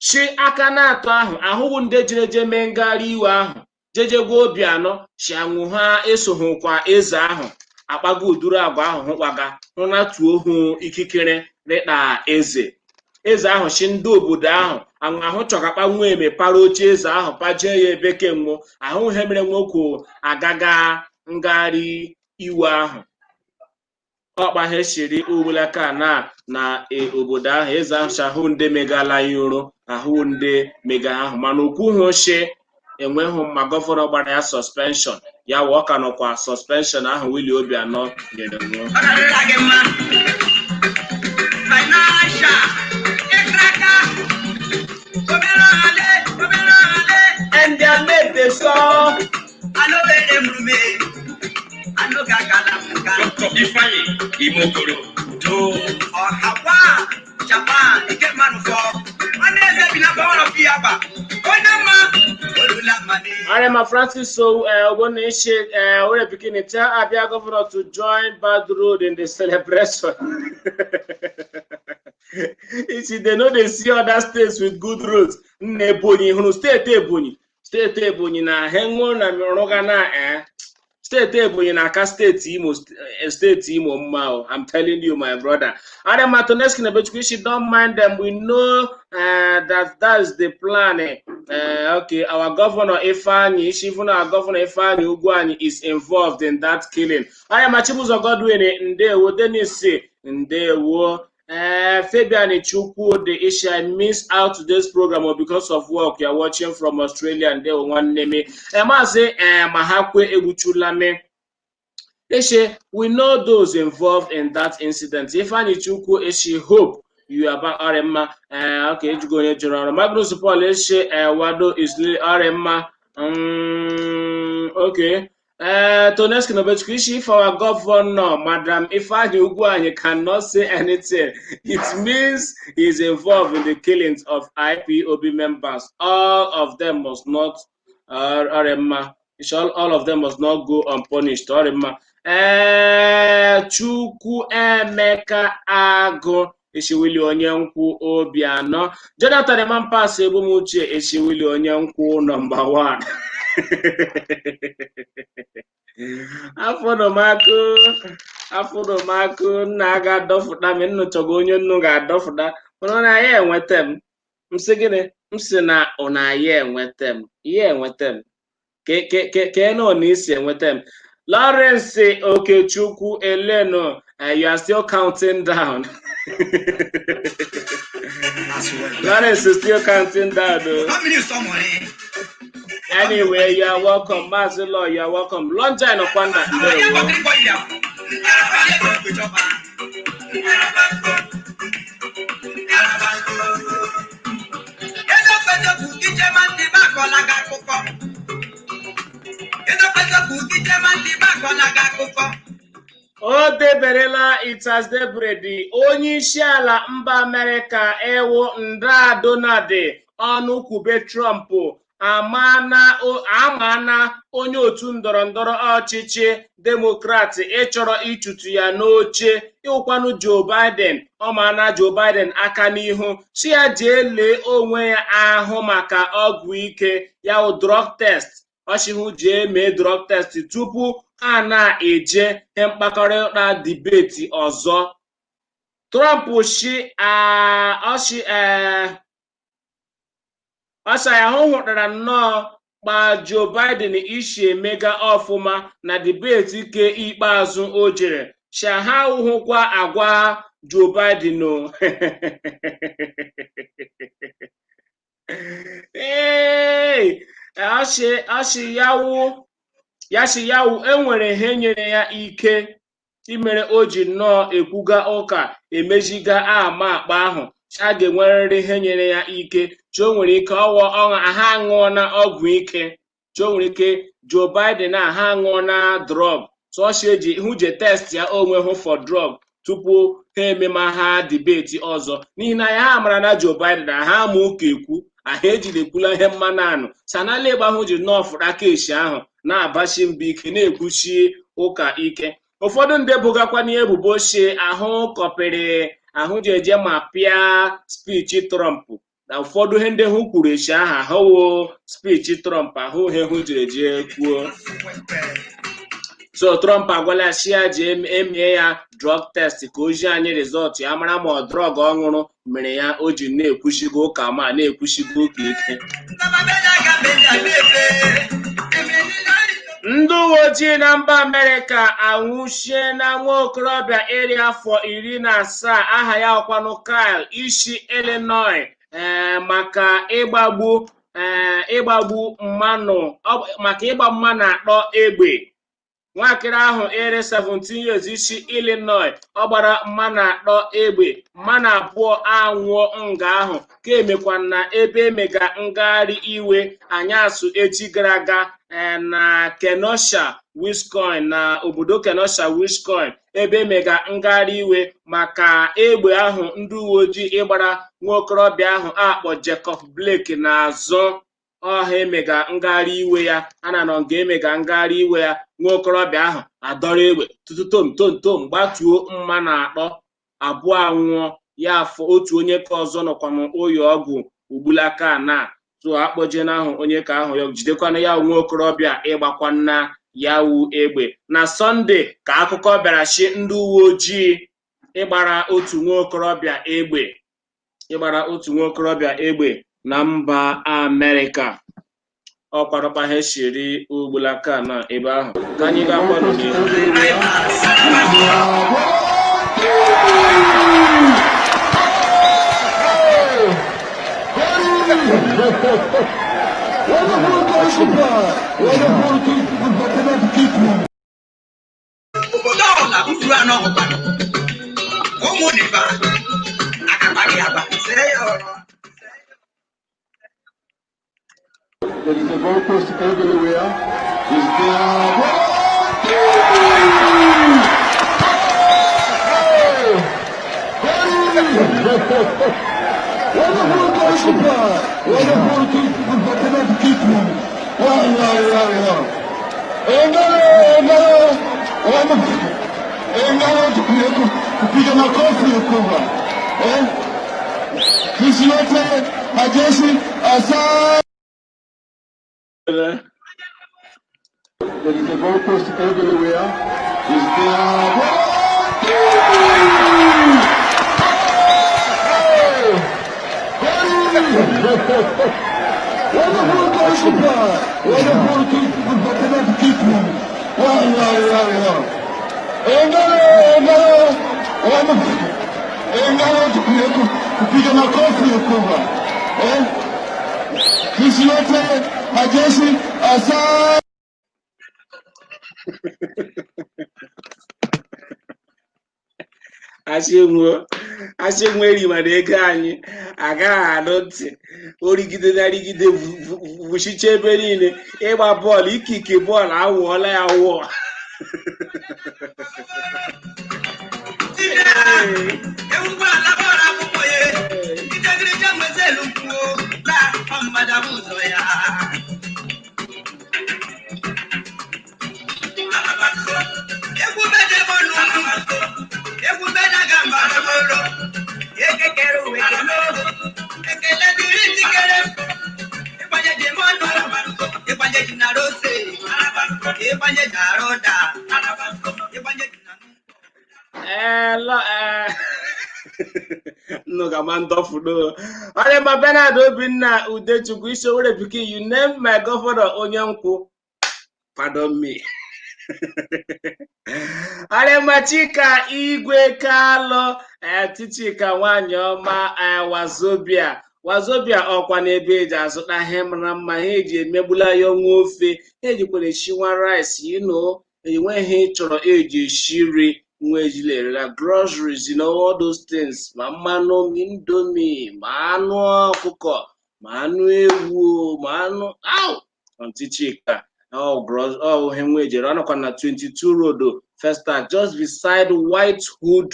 Chi aka na-atọ ahụ ahụghị ndị jere je mee ngagharị iwe ahụ jeje gwa Obianọ chi anwụ ha esoghịkwa eze ahụ akpago uduru agwa ahụ hụ kpaga hụ na tuo hụ ikikere rịkpa eze. Eze ahụ chi ndị obodo ahụ anwụ ahụ chọgakpa nwa eme para oche eze ahụ pajie ya ebe kemgbe ahụ ihe mere nwoke agaga ngagharị iwe ahụ. Ọkpa ha shiri ugbulaka na obodo ahụ eze ahụ si ahụ ndị megala ya uro ahụ ndị mega ahụ, mana okwu hụ shi enweghị mma gọvanọ gbara ya suspension ya wụ ọ ka nọkwa suspension ahụ Willie Obianọ nyere nwụọ. Ọ ga-adịrịla gị mma. Financial, ịkraka, omerale, omerale. And their mate dey sọ. Alowere mrume, anogagala nga. Dr. Ifeanyi Imokoro do. Ọhakwa, Japan, ike mmanụ fọ. Nwanne eze bi na bọọlụ fi agba. Onye mma, olula mmanụ. Arema Francis so Ogbonna Ishe Ore Pikini tell Abia governor to join Bad Road in the celebration. Isi they no dey see other states with good roads. Nna Ebonyi hụrụ steeti Ebonyi. Steeti Ebonyi na ha na rụga na steeti Ebonyi na aka steeti Imo, steeti Imo mma o. I'm telling you, my brother. Arema Toneski Nebechukwu Ishi, don't mind them. We know that that's the plan. Okay, our governor Ifeanyi, even our governor Ifeanyi Ugwuanyi is involved in that killing. Arema Chibuzo Godwin, ndewo. Dennis, ndewo. Fabian Chukwudi Ishi, I miss out today's program because of work. You are watching from Australia. Ndewo nwanne m. Maazị Mahakwe Egbuchulame. Ishe, we know those involved in that incident. Ifeanyi Chukwu Ishi, hope you are back. Arema. Okay, ejugo onye jụrụ ọrụ. Magnus Paul Ishe, Wado is Arema. Okay. Toneski Nobechukwu Ishi, if our governor, Madam Ifeanyi Ugwuanyi, cannot say anything, it means he is involved in the killings of IPOB members. All of them must not, Arema. All of them must not go unpunished. Arema. Chukwu Emeka Agụ Eshiwili onye nkwụ Obianọ. Jonathan Emampas Egbumuche Eshiwili onye nkwụ number 1. Afọnụmakụ nna ga-adọfụta m nnụchọgo onye nnu ga-adọfụta mana ọ na-ya enweta m. M sị gịnị? M sị na ọ na-ya enweta m. Ya enweta m. Ke na ọ na-esi enweta m. Lawrence Okechukwu Eleno, you are still counting down. Lawrence is still counting down though. Anyway, you are welcome. Mazilo, you are welcome. Lonja Okwanda. Ndewo. O deberela it has debredi. Onye isi ala mba Amerịka ewu nda Donald ọnụ kwube Trump amana onye otu ndọrọ ndọrọ ọchịchị Demokrat ịchọrọ ịchụtụ ya n'oche ịwụkwanụ Joe Biden. Ọ maana Joe Biden aka n'ihu si ya jee lee onwe ya ahụ maka ọgwụ ike ya wụ drug test. Ọchịhụ jee mee drug test tupu a na-eje mkpakọrịta debate ọzọ. Trump shi ọsha ya hụ hụtara nnọọ kpa Joe Biden isi emega ọfụma na debate ke ikpeazụ o jere sha ha hụkwa agwa Joe Biden o. Ee, ọshị yawu enwere ihe nyere ya ike imere o ji nnọọ ekwuga ụka emeziga ama akpa ahụ. A ga-enwerịrị ihe nyere ya ike. Chi o nwere ike ọwọ ọṅụ ha aṅụọ na ọgwụ ike. Chi o nwere ike Joe Biden a ha aṅụọ na drug. So ọ eji hụ je test ya onwe hụ for drug tupu ha emema ha debate ọzọ. N'ihi na ya mara na Joe Biden ha ama ụka ekwu ahụ ejiri ekwula ihe mmanụ anụ sanala ịgba hụ ji nnọọ fụrụ aka eshi ahụ na-abachi mbọ ike na-ekwuchi ụka ike. Ụfọdụ ndị bugakwa ebubo shi ahụ kọpịrị ahụ ji eje ma pịa spichi Trump na ụfọdụ ihe ndị hụ kwuru echi ahụ ahụwo spichi Trump ahụ ihe hụ jiri eje kwuo. So Trump agwala ya shi ya ji emie ya drug test ka o ji anyị result ya mara ma ọ drug ọ ṅụrụ mere ya o ji na-ekwuchigo ụka ma na-ekwuchigo ụka ike. Ndị uwe ojii na mba Amerịka anwụchie na nwa okorobịa iri afọ 17 aha ya ọkwanụ Kyle ishi Illinois, maka ịgbagbu mmanụ, maka ịgba mmanụ atọ egbe. Nwakịrị ahụ ere 17 years isi Illinois, ọ gbara mmanụ atọ egbe, mmanụ abụọ anwụọ nga ahụ ka emekwa na ebe emega ngagharị iwe anyasụ echi gara aga na Kenosha, Wisconsin, na obodo Kenosha, Wisconsin, ebe emega ngagharị iwe maka egbe ahụ ndị uwe ojii ịgbara nwaokorobịa ahụ akpọ Jacob Blake n'azụ ọha emega ngagharị iwe ya. A na nọ nga emega ngagharị iwe ya, nwaokorobịa ahụ adọrọ egbe tutu tom tom tom gbatuo mmanụ atọ, abụọ anwụọ ya afọ otu onye ka ọzọ nọkwa n'ụlọ ọgwụ ugbulaka na so akpọjena ahụ onye ka ahụ ya jidekwana ya nwaokorobịa ịgbakwana ya wu egbe. Na Sọnde ka akụkọ bịara shi ndị uwe ojii ịgbara otu nwaokorobịa egbe ịgbara otu nwaokorobịa egbe na mba Amerịka. Ọ kwarọkpa ha shiri ugbulaka na ebe ahụ ka anyị ga-akwanụ n'ihu. Obodo ọbụla uru anọ hụkwanụ ụmụ nịba akakpaghị agba see ya ọrụ. There is a goalpost everywhere. Is there? Wonderful goalkeeper! Wonderful keeper! Wow, wow, wow, wow. Engalo, engalo, wonderful. Engalo kupiga makofi kubwa. Eh? Sisi wote majeshi asante. There is a goalpost everywhere. Is there? Wonderful goalkeeper! Wonderful keeper! Wow, wow, wow, wow. Engalo, engalo, wonderful. Engalo kupiga makofi kubwa. Eh? Sisi wote majeshi asante. Asị nwe rimara ego anyị agaghị anụ ntị origide na rigide vuchicha ebe niile ịgba bọọlụ ikike bọọlụ awụọla ya wụọ. Ọrịa Bernard Obinna Udechukwu Isowere Pikin, you name my governor onye nkwụ, pardon me. Ọrịa Chika Igwe Kalụ, Tichika nwanyị ọma, Wazobia Wazobia ọkwa n'ebe eji azụta ihe mara mma ha eji emegbula ya ọnwa ofe, ha ejikwara eshiwa rice, you know, enweghị chọrọ eji esi nri nwa ejila erela groceries, you know, all those things, ma mmanụ indomie, ma anụ ọkụkọ, ma anụ ewu, ma anụ au Aunty Chika ọ ihe nwa ejere ọ nọkwa na 22 Road Festac, just beside Whitehood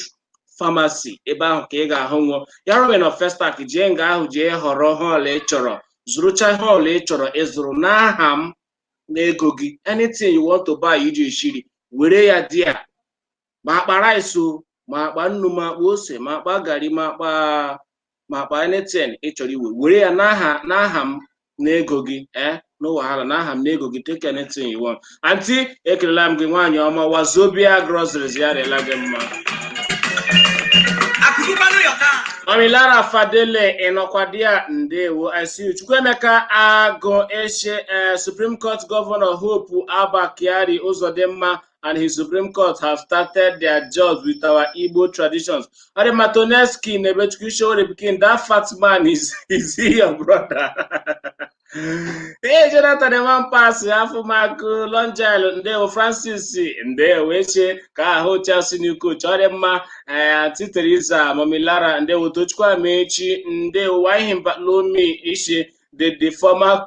Pharmacy, ebe ahụ ka ị ga-ahụ nwo ya rụbe na Festac. Jee nga ahụ jee họrọ họl ị chọrọ, zụrụcha họl ị chọrọ ịzụrụ n'aha m na ego gị. Anything you want to buy iji eshiri were ya dị ya, ma akpa rice o, ma akpa nnu, ma akpa ose, ma akpa gari, ma akpa anything ị chọrọ iwe were ya n'aha m na ego gị. No wahala, na aha m na ego gị, take anything you want. Aunty, ekelela m gị, nwaanyị ọma. Wazobia Groceries, ya rịela gị mma. Akụrụkwanụ yọta. Omilara Fadele, ịnọkwa di ya? Ndewo, I see you. Chukwuemeka Agụ Eshe, Supreme Court Governor Hope Abba Kyari Uzodimma and his Supreme Court have started their jobs with our Igbo traditions. Matoneski Nebechukwu Showore pikin, that fat man, is he your brother? Hey, Jonathan Eman Pass, Afumaku, Lonjalo, Ndewo, Francis, Ndewo, Eche, ka ahụ Chelsea new coach, ọ dị mma, Aunty Teresa, Mamilara, Ndewo, Tochukwu Amechi, Ndewo, Wahim Batlomi, Ishe, the former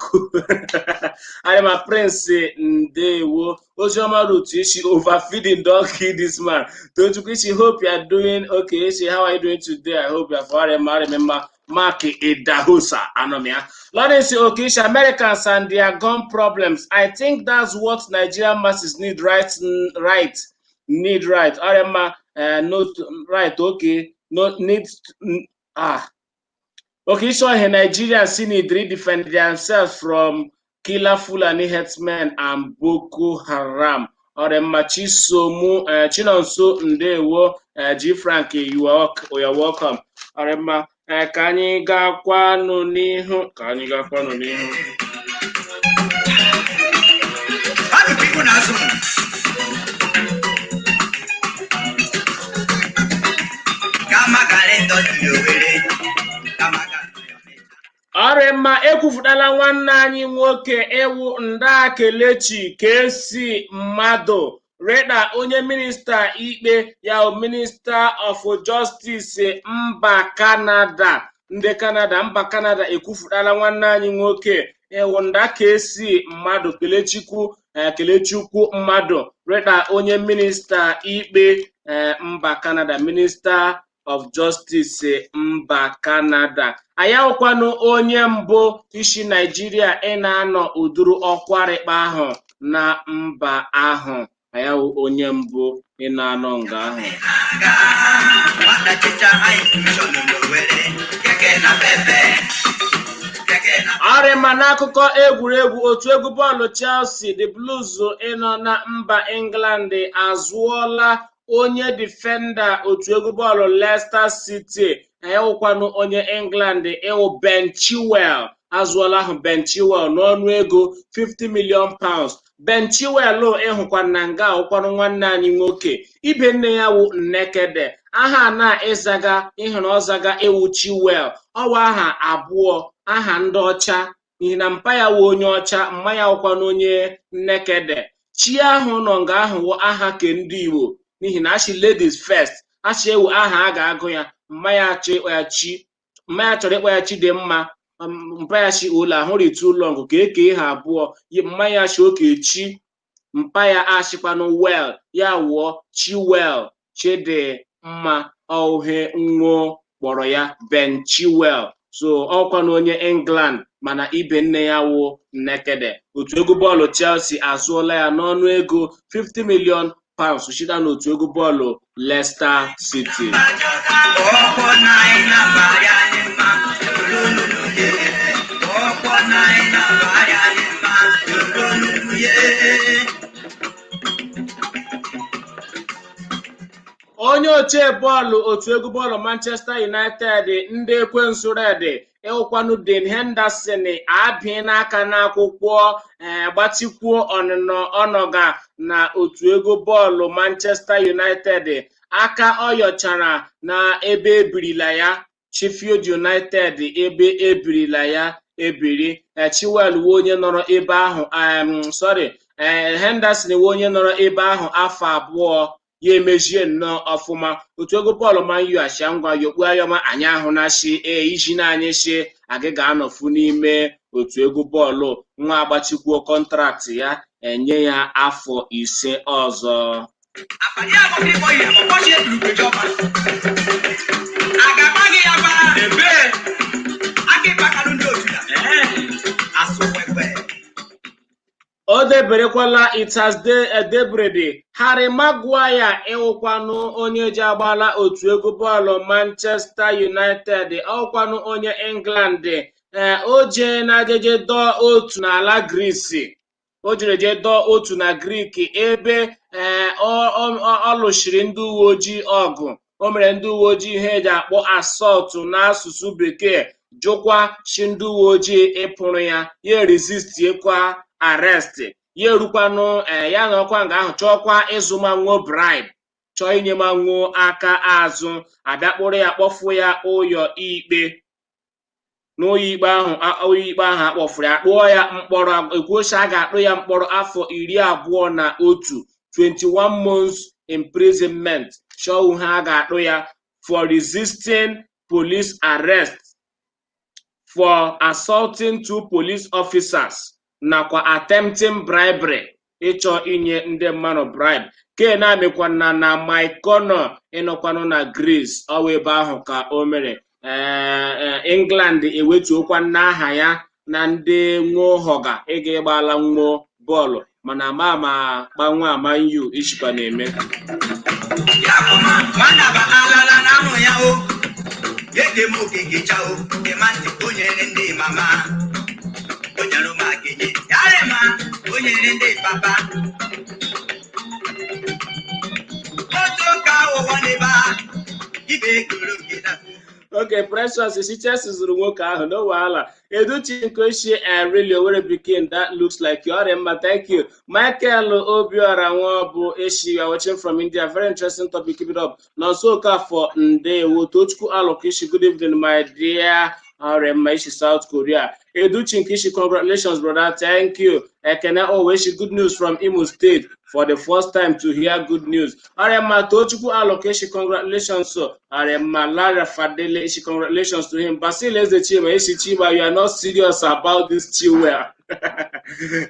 Arima Prince, Ndewo, Ozioma Ruth, Ishi, overfeeding don kill this man. Tochukwu Ishi, hope you are doing okay. Ishi, how are you doing today? I hope you are fine. Remember, Mark Idahosa, Anomia. Lawrence Okish, Americans and their gun problems. I think that's what Nigerian masses need, right, need, right. Arema, not right, okay. No need, ah. Okay, so here Nigerians see need to defend themselves from killer Fulani herdsmen and Boko Haram. Orema Chisomu, Chinonso Ndewo, G Frank, you are welcome. Orema, ka anyị gakwanụ n'ihu, ka anyị gakwanụ n'ihu. How do people na-azụ? Kama kalendọ dị Owerri. Kama Ọrịmma ekwufutala nwanne anyị nwoke ewu nda Kelechi Kesi mmadụ reda onye minista ikpe ya, Minister of Justice mba Kanada. Ndị Kanada, mba Kanada ekwufutala nwanne anyị nwoke ewu nda Kesi mmadụ, Kelechukwu, Kelechukwu mmadụ reda onye minista ikpe mba Kanada, Minister of Justice mba Kanada. Anyị awụkwanụ onye mbụ isi Naijiria ị na-anọ ụdịrị ọkwarịkpa ahụ na mba ahụ. Anyị awụ onye mbụ ị na-anọ nga ahụ. Nwata chicha anyị mission n'Owerri. Keke na pepe. Keke na Ọrịma n'akụkọ egwuregwu, otu egwu bọọlụ Chelsea, the Blues, ịnọ na mba England azụọla onye defender otu egwu bọọlụ Leicester City, ịwụkwanụ onye England, ịwụ Ben Chilwell. Azụọla ahụ Ben Chilwell n'ọnụ ego £50 million. Ben Chilwell ịhụkwa na nga ụkwanụ nwanne anyị nwoke, ibe nne ya wụ Nnekede. Aha na ịzaga ịhụrụ ọzaga ewu Chilwell, ọwa aha abụọ, aha ndị ọcha, n'ihi na mpa ya wụ onye ọcha, mma ya wụkwanụ onye Nnekede. Chi ahụ nọ nga ahụ wụ aha ke ndị Igbo, n'ihi na achị ladies first, achị ewu aha a ga-agụ ya. Mma ya achọ ịkpọ ya chi, mma ya chọrọ ịkpọ ya Chidimma. Mpa ya chi ụlọ ahụ too long ka eke ha abụọ. Mma ya chi oke chi, mpa ya achịkwanụ well, ya wụọ Chilwell, Chidimma. Ọhụ nwo kpọrọ ya Ben Chilwell. So ọkwanụ onye England, mana ibe nne ya wụ Nnekede. Otu egwu bọọlụ Chelsea azụọla ya n'ọnụ ego £50 million site n'otu egwu bọọlụ Leicester City. Ọkpọ naịna barịa anyị mma lololo ye. Ọkpọ naịna barịa anyị mma lololo ye. Onye ochie bọọlụ otu egwu bọọlụ Manchester United, ndị ekwensu red, ịwụkwanụ Dean Henderson, abịa n'aka n'akwụkwọ gbatịkwuo ọnụnọ ọnọga na otu egwu bọọlụ Manchester United. Aka ọ yọchara na ebe ebirila ya Sheffield United, ebe ebirila ya ebiri. Chilwell wụ onye nọrọ ebe ahụ, sorry, Henderson wụ onye nọrọ ebe ahụ afọ 2, ya emejie nnọọ ọfụma. Otu egwu bọọlụ Man U achịa ngwa yokpu ayọma anyị ahụ na shi ee iji na anyị shi agị ga-anọfu n'ime otu egwu bọọlụ nwa agbachikwuo contract ya, enye ya afọ 5 ọzọ. Àpàdé àwọn fífọ yìí àkọ́kọ́ ṣe lùgbèjọba. Àgàbá gị ya gbara. Ebee. Akịkpakalụ ndị otu ya. Asụ wekwe. O deberekwala, it has debrede. Harry Maguire ịwụkwanụ onye ji agbala otu egwu bọọlụ Manchester United, ọkwanụ onye England. Ee, o jee na jeje dọọ otu n'ala Greece. O jere jee dọọ otu na Greek ebe ee ọ lụshiri ndị uwe ojii ọgụ. O mere ndị uwe ojii ihe eji akpọ assault n'asụsụ Bekee, jụkwa shi ndị uwe ojii ịpụrụ ya, ya resistiekwa arrest. Ya erukwanụ ee ya nọkwa nga ahụ chọọkwa ịzụ manwuo bribe, chọọ inye manwuo aka azụ, abịa kpụrụ ya kpọfụ ya ụyọ ikpe. N'ụlọ ikpe ahụ, ụlọ ikpe ahụ akpọfuru ya, kpụọ ya mkpọrọ. Ekwuochi a ga-akpụ ya mkpọrọ afọ 21, 21 months imprisonment. Chọọ ha a ga-akpụ ya for resisting police arrest, for assaulting two police officers, nakwa attempting bribery, ịchọ inye ndị mmadụ bribe. Ke na-amịkwana na Mykonos, ịnọkwanụ na Greece, ọwa ebe ahụ ka o mere. Ee, England ewetuokwa n'aha ya na ndị nwohoga ịga ịgbala nwuo bọọlụ, mana ma gbanwe Man U ishikwa na-eme. Nwanaba alala na ahụ ya o ede m okeke cha o ịma ntị o nyere ndị mama, o nyere ụmụ akenye yarị ma o nyere ndị papa otu ka ụwa n'ebe a ibe goro gị na. Okay, Precious, si Chelsea zụrụ nwoke ahụ, no wahala. Educhi Nkoshi and really Owerri pikin, that looks like you. Ọ mma, thank you. Michael Obiora Nwaobu Eshi, you are watching from India. Very interesting topic, keep it up. Nonso Okafor Ndewo, Tochukwu Alokishi, good evening, my dear. Ọrịa Ishi South Korea. Educhi Nkishi, congratulations, brother. Thank you. Ekene Oweshi, good news from Imo State. For the first time to hear good news. Ọrịa Tochukwu Alokishi, congratulations, sir. Ọrịa Lara Fadele Ishi, congratulations to him. Basil Ezechima, Ishi Chiba, you are not serious about this Chiwell.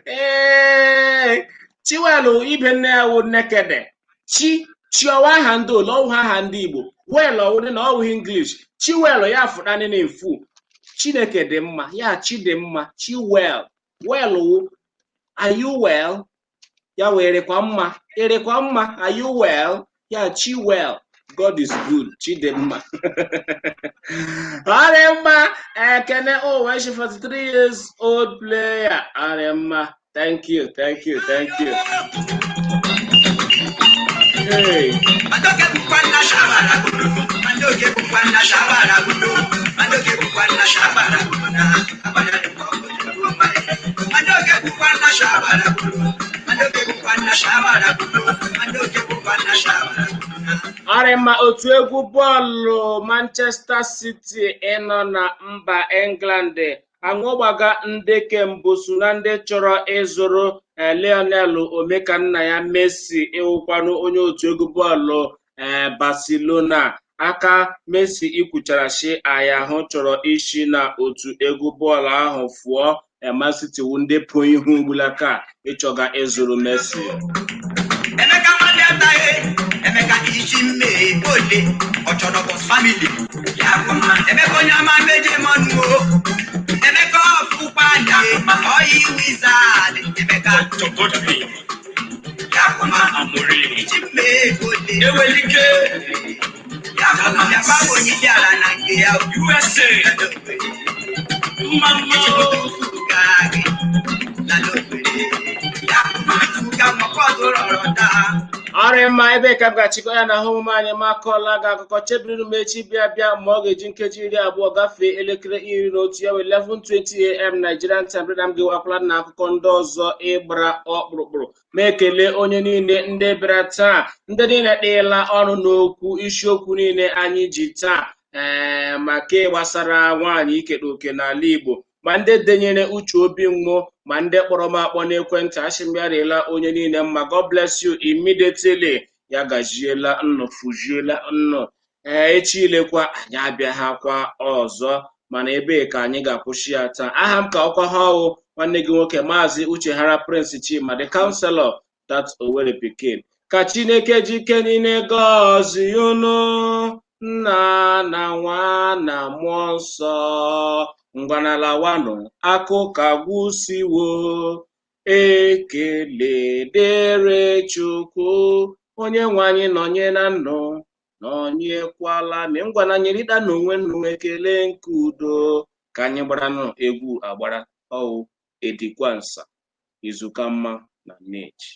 Hey, Chiwell, ibe nne ya wụ nekede. Chi, Chiọwa aha ndị ole, ọwụ aha ndị Igbo. Well, ọwụ na ọwụ English. Chiwell ya fụtani na-efu. Chineke dị mma, ya chi dị mma, chi well. Well wụ, are you well? Ya wee mma, erekwa mma, are you well? Ya chi well. God is good, chi dị mma. Ọ dị mma, Ekene Oweshi, 43 years old player. Ọ dị mma. Thank you, thank you, thank you. Hey. Madoke bụkwa nna shabara gudu, Madoke bụkwa nna shabara gudu, Madoke bụkwa nna shabara gudu na abana dịkwa Madoke bụkwa nna shabara gudu, Madoke bụkwa nna shabara gudu, Madoke bụkwa nna shabara gudu na. Ọrịma otu egwu bọọlụ Manchester City ịnọ na mba England aṅụgbaga ndị kembụ so na ndị chọrọ ịzụrụ Lionel Omekanna ya Messi, ịwụkwanụ onye otu egwu bọọlụ Barcelona. Aka Messi ikwuchara shi ahụ chọrọ isi na otu egwu bọọlụ ahụ fụọ. Man City wụ ndị pụ ihu ugbulaka ịchọga ịzụrụ Messi. Emeka nwanne ataghị Emeka isi mmee ole ọchọrọ bọs family ya kwama Emeka onye ọma meje mọnụ o Emeka ọfụkwa nye ọyị wizard Emeka ya kwama isi mmee ole Ewelike ya kwama bịakwa onye isi ala na nke ya. USA mma mma. Gị lala ogbere ya kwama ka mọkọdụ rọrọ taa. Ọrịa ebe ka m ga-achịkọ ya na ahụ omume anyị ma akọọla gị akụkọ chebiri m echi bịa bịa ma ọ ga-eji nkeji 20 gafee elekere 11, ya wee 11:20 a.m. Nigerian time. Reda m gị akwala na akụkọ ndị ọzọ ịgbara ọkpụrụkpụrụ ma ekele onye niile ndị bịara taa, ndị niile dịla ọrụ n'okwu isiokwu niile anyị ji taa, ee, maka gbasara nwaanyị iketa oke n'ala Igbo, ma ndị denyere uche obi nwụ, ma ndị kpọrọ m akpọ n'ekwentị. Asị m ya rịela onye niile mma. God bless you immediately. Ya gaziela nnụ, fujiela nnụ. Ee, echi ilekwa anyị abịaghakwa ọzọ, mana ebee ka anyị ga-akwụsị ya taa? Aha m ka ọkwa ha ọwụ nwanne gị nwoke, Maazị Uche Hara Prince Chima, the counselor, that Owerri pikin. Ka Chineke jike niile gọzie unu, nna na nwa na mmụọ nsọ. Ngwanalawanụ akụka gwụsiwo. Ekele dịrị Chukwu, onye nwe anyị nọnye na nnụ nọnyekwala. Ngwana nyerịta n'onwe nnụ ekele nke udo. Ka Ka anyị gbaranụ egwu agbara ọwụ Edikwansa Izukamma na Nneji.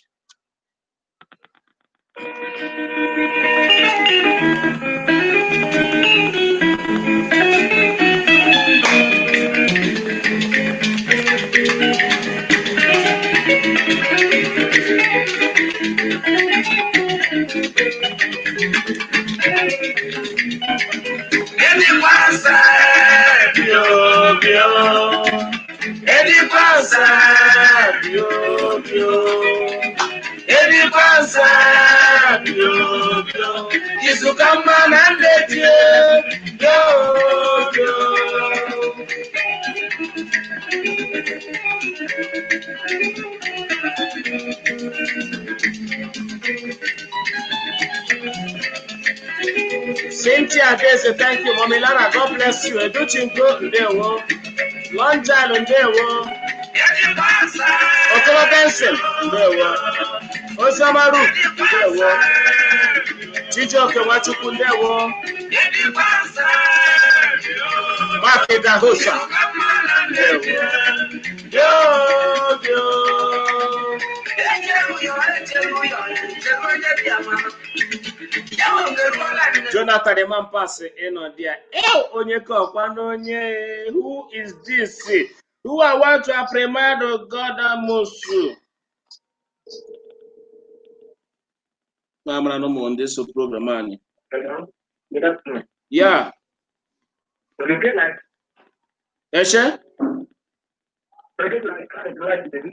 Edikwansa bio bio. Edikwansa bio bio. Edikwansa bio bio. Izukamma na Nneji bio bio. Cynthia Adeze, thank you. Mommy Lara, God bless you. Educhinko, ndewo. Lonjal, ndewo. Okoro Benson, ndewo. Ozioma Ruth, ndewo. Chijioke Nwachukwu, ndewo. Mark Idahosa, ndewo. Yo, yo. Jonathan Imampasi ịnọ there. Ew, onye ka ọkwa n'onye, who is this? Who I want to reprimand God amosu. Na amara na ụmụ ndị so program anyị. Hello? Good afternoon. Yeah. Okay, like, Eshe? okay, like,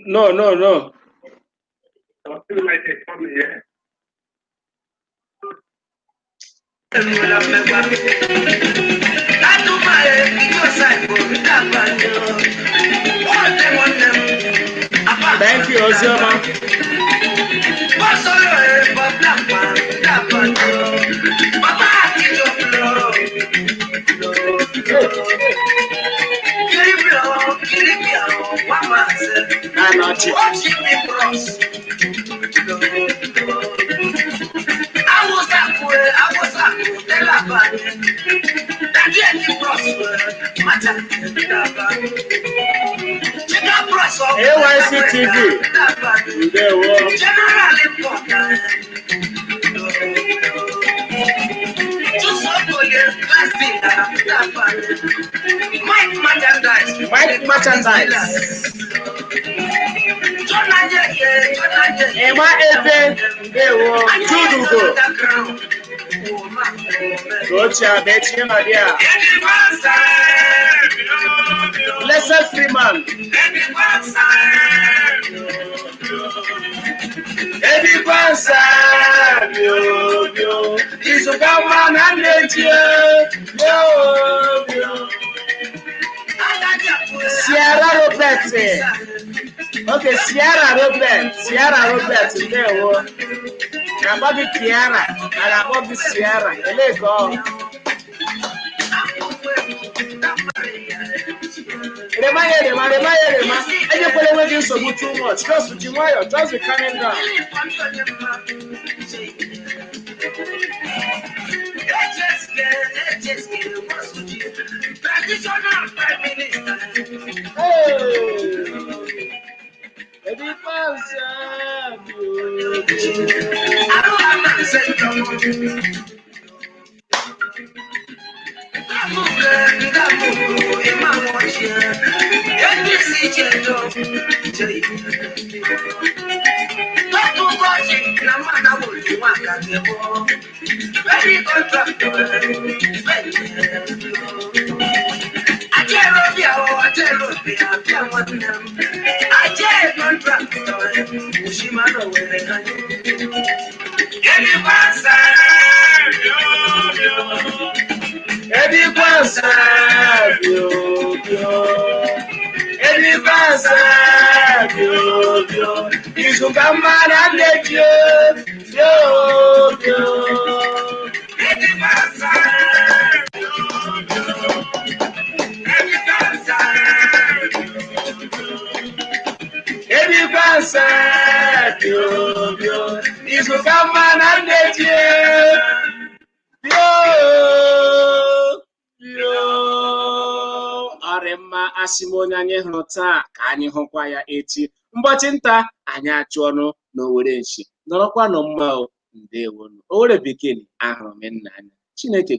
No. I feel like a family, yeah. Thank you, Ozioma. Na-anọchi. AYC TV. Ndewo. Mike Merchandise. Emma Ebe, ndewo. Judugo. Tochi Abechi Maria. Blessed Freeman. Edikwansa bio bio. Izukamma na Nneji bio bio. Sierra Robert. Okay, Sierra Robert. Sierra Robert, ndewo. Na-akpọ gị Kiara, a na-akpọ gị Sierra. Elee ka ọ? Rema ya erema, rema ya erema. Enyekwala onwe gị nsogbu too much. Just ji nwayọọ, just be calming down. Hey! Edikwansa bio bio. Edikwansa bio bio. Edikwansa bio bio. Izukamma na Nneji bio bio. Edikwansa bio bio. Izukamma na Nneji bio bio. rị mma. Asị m, onye anyị hụrụ taa, ka anyị hụkwa ya echi. Mgbọchị nta anyị achụ ọnụ na Owere nshi. Nọrọkwanụ mma o. Ndewonu. Owere bekee, ahụrụ m nna anya. Chineke.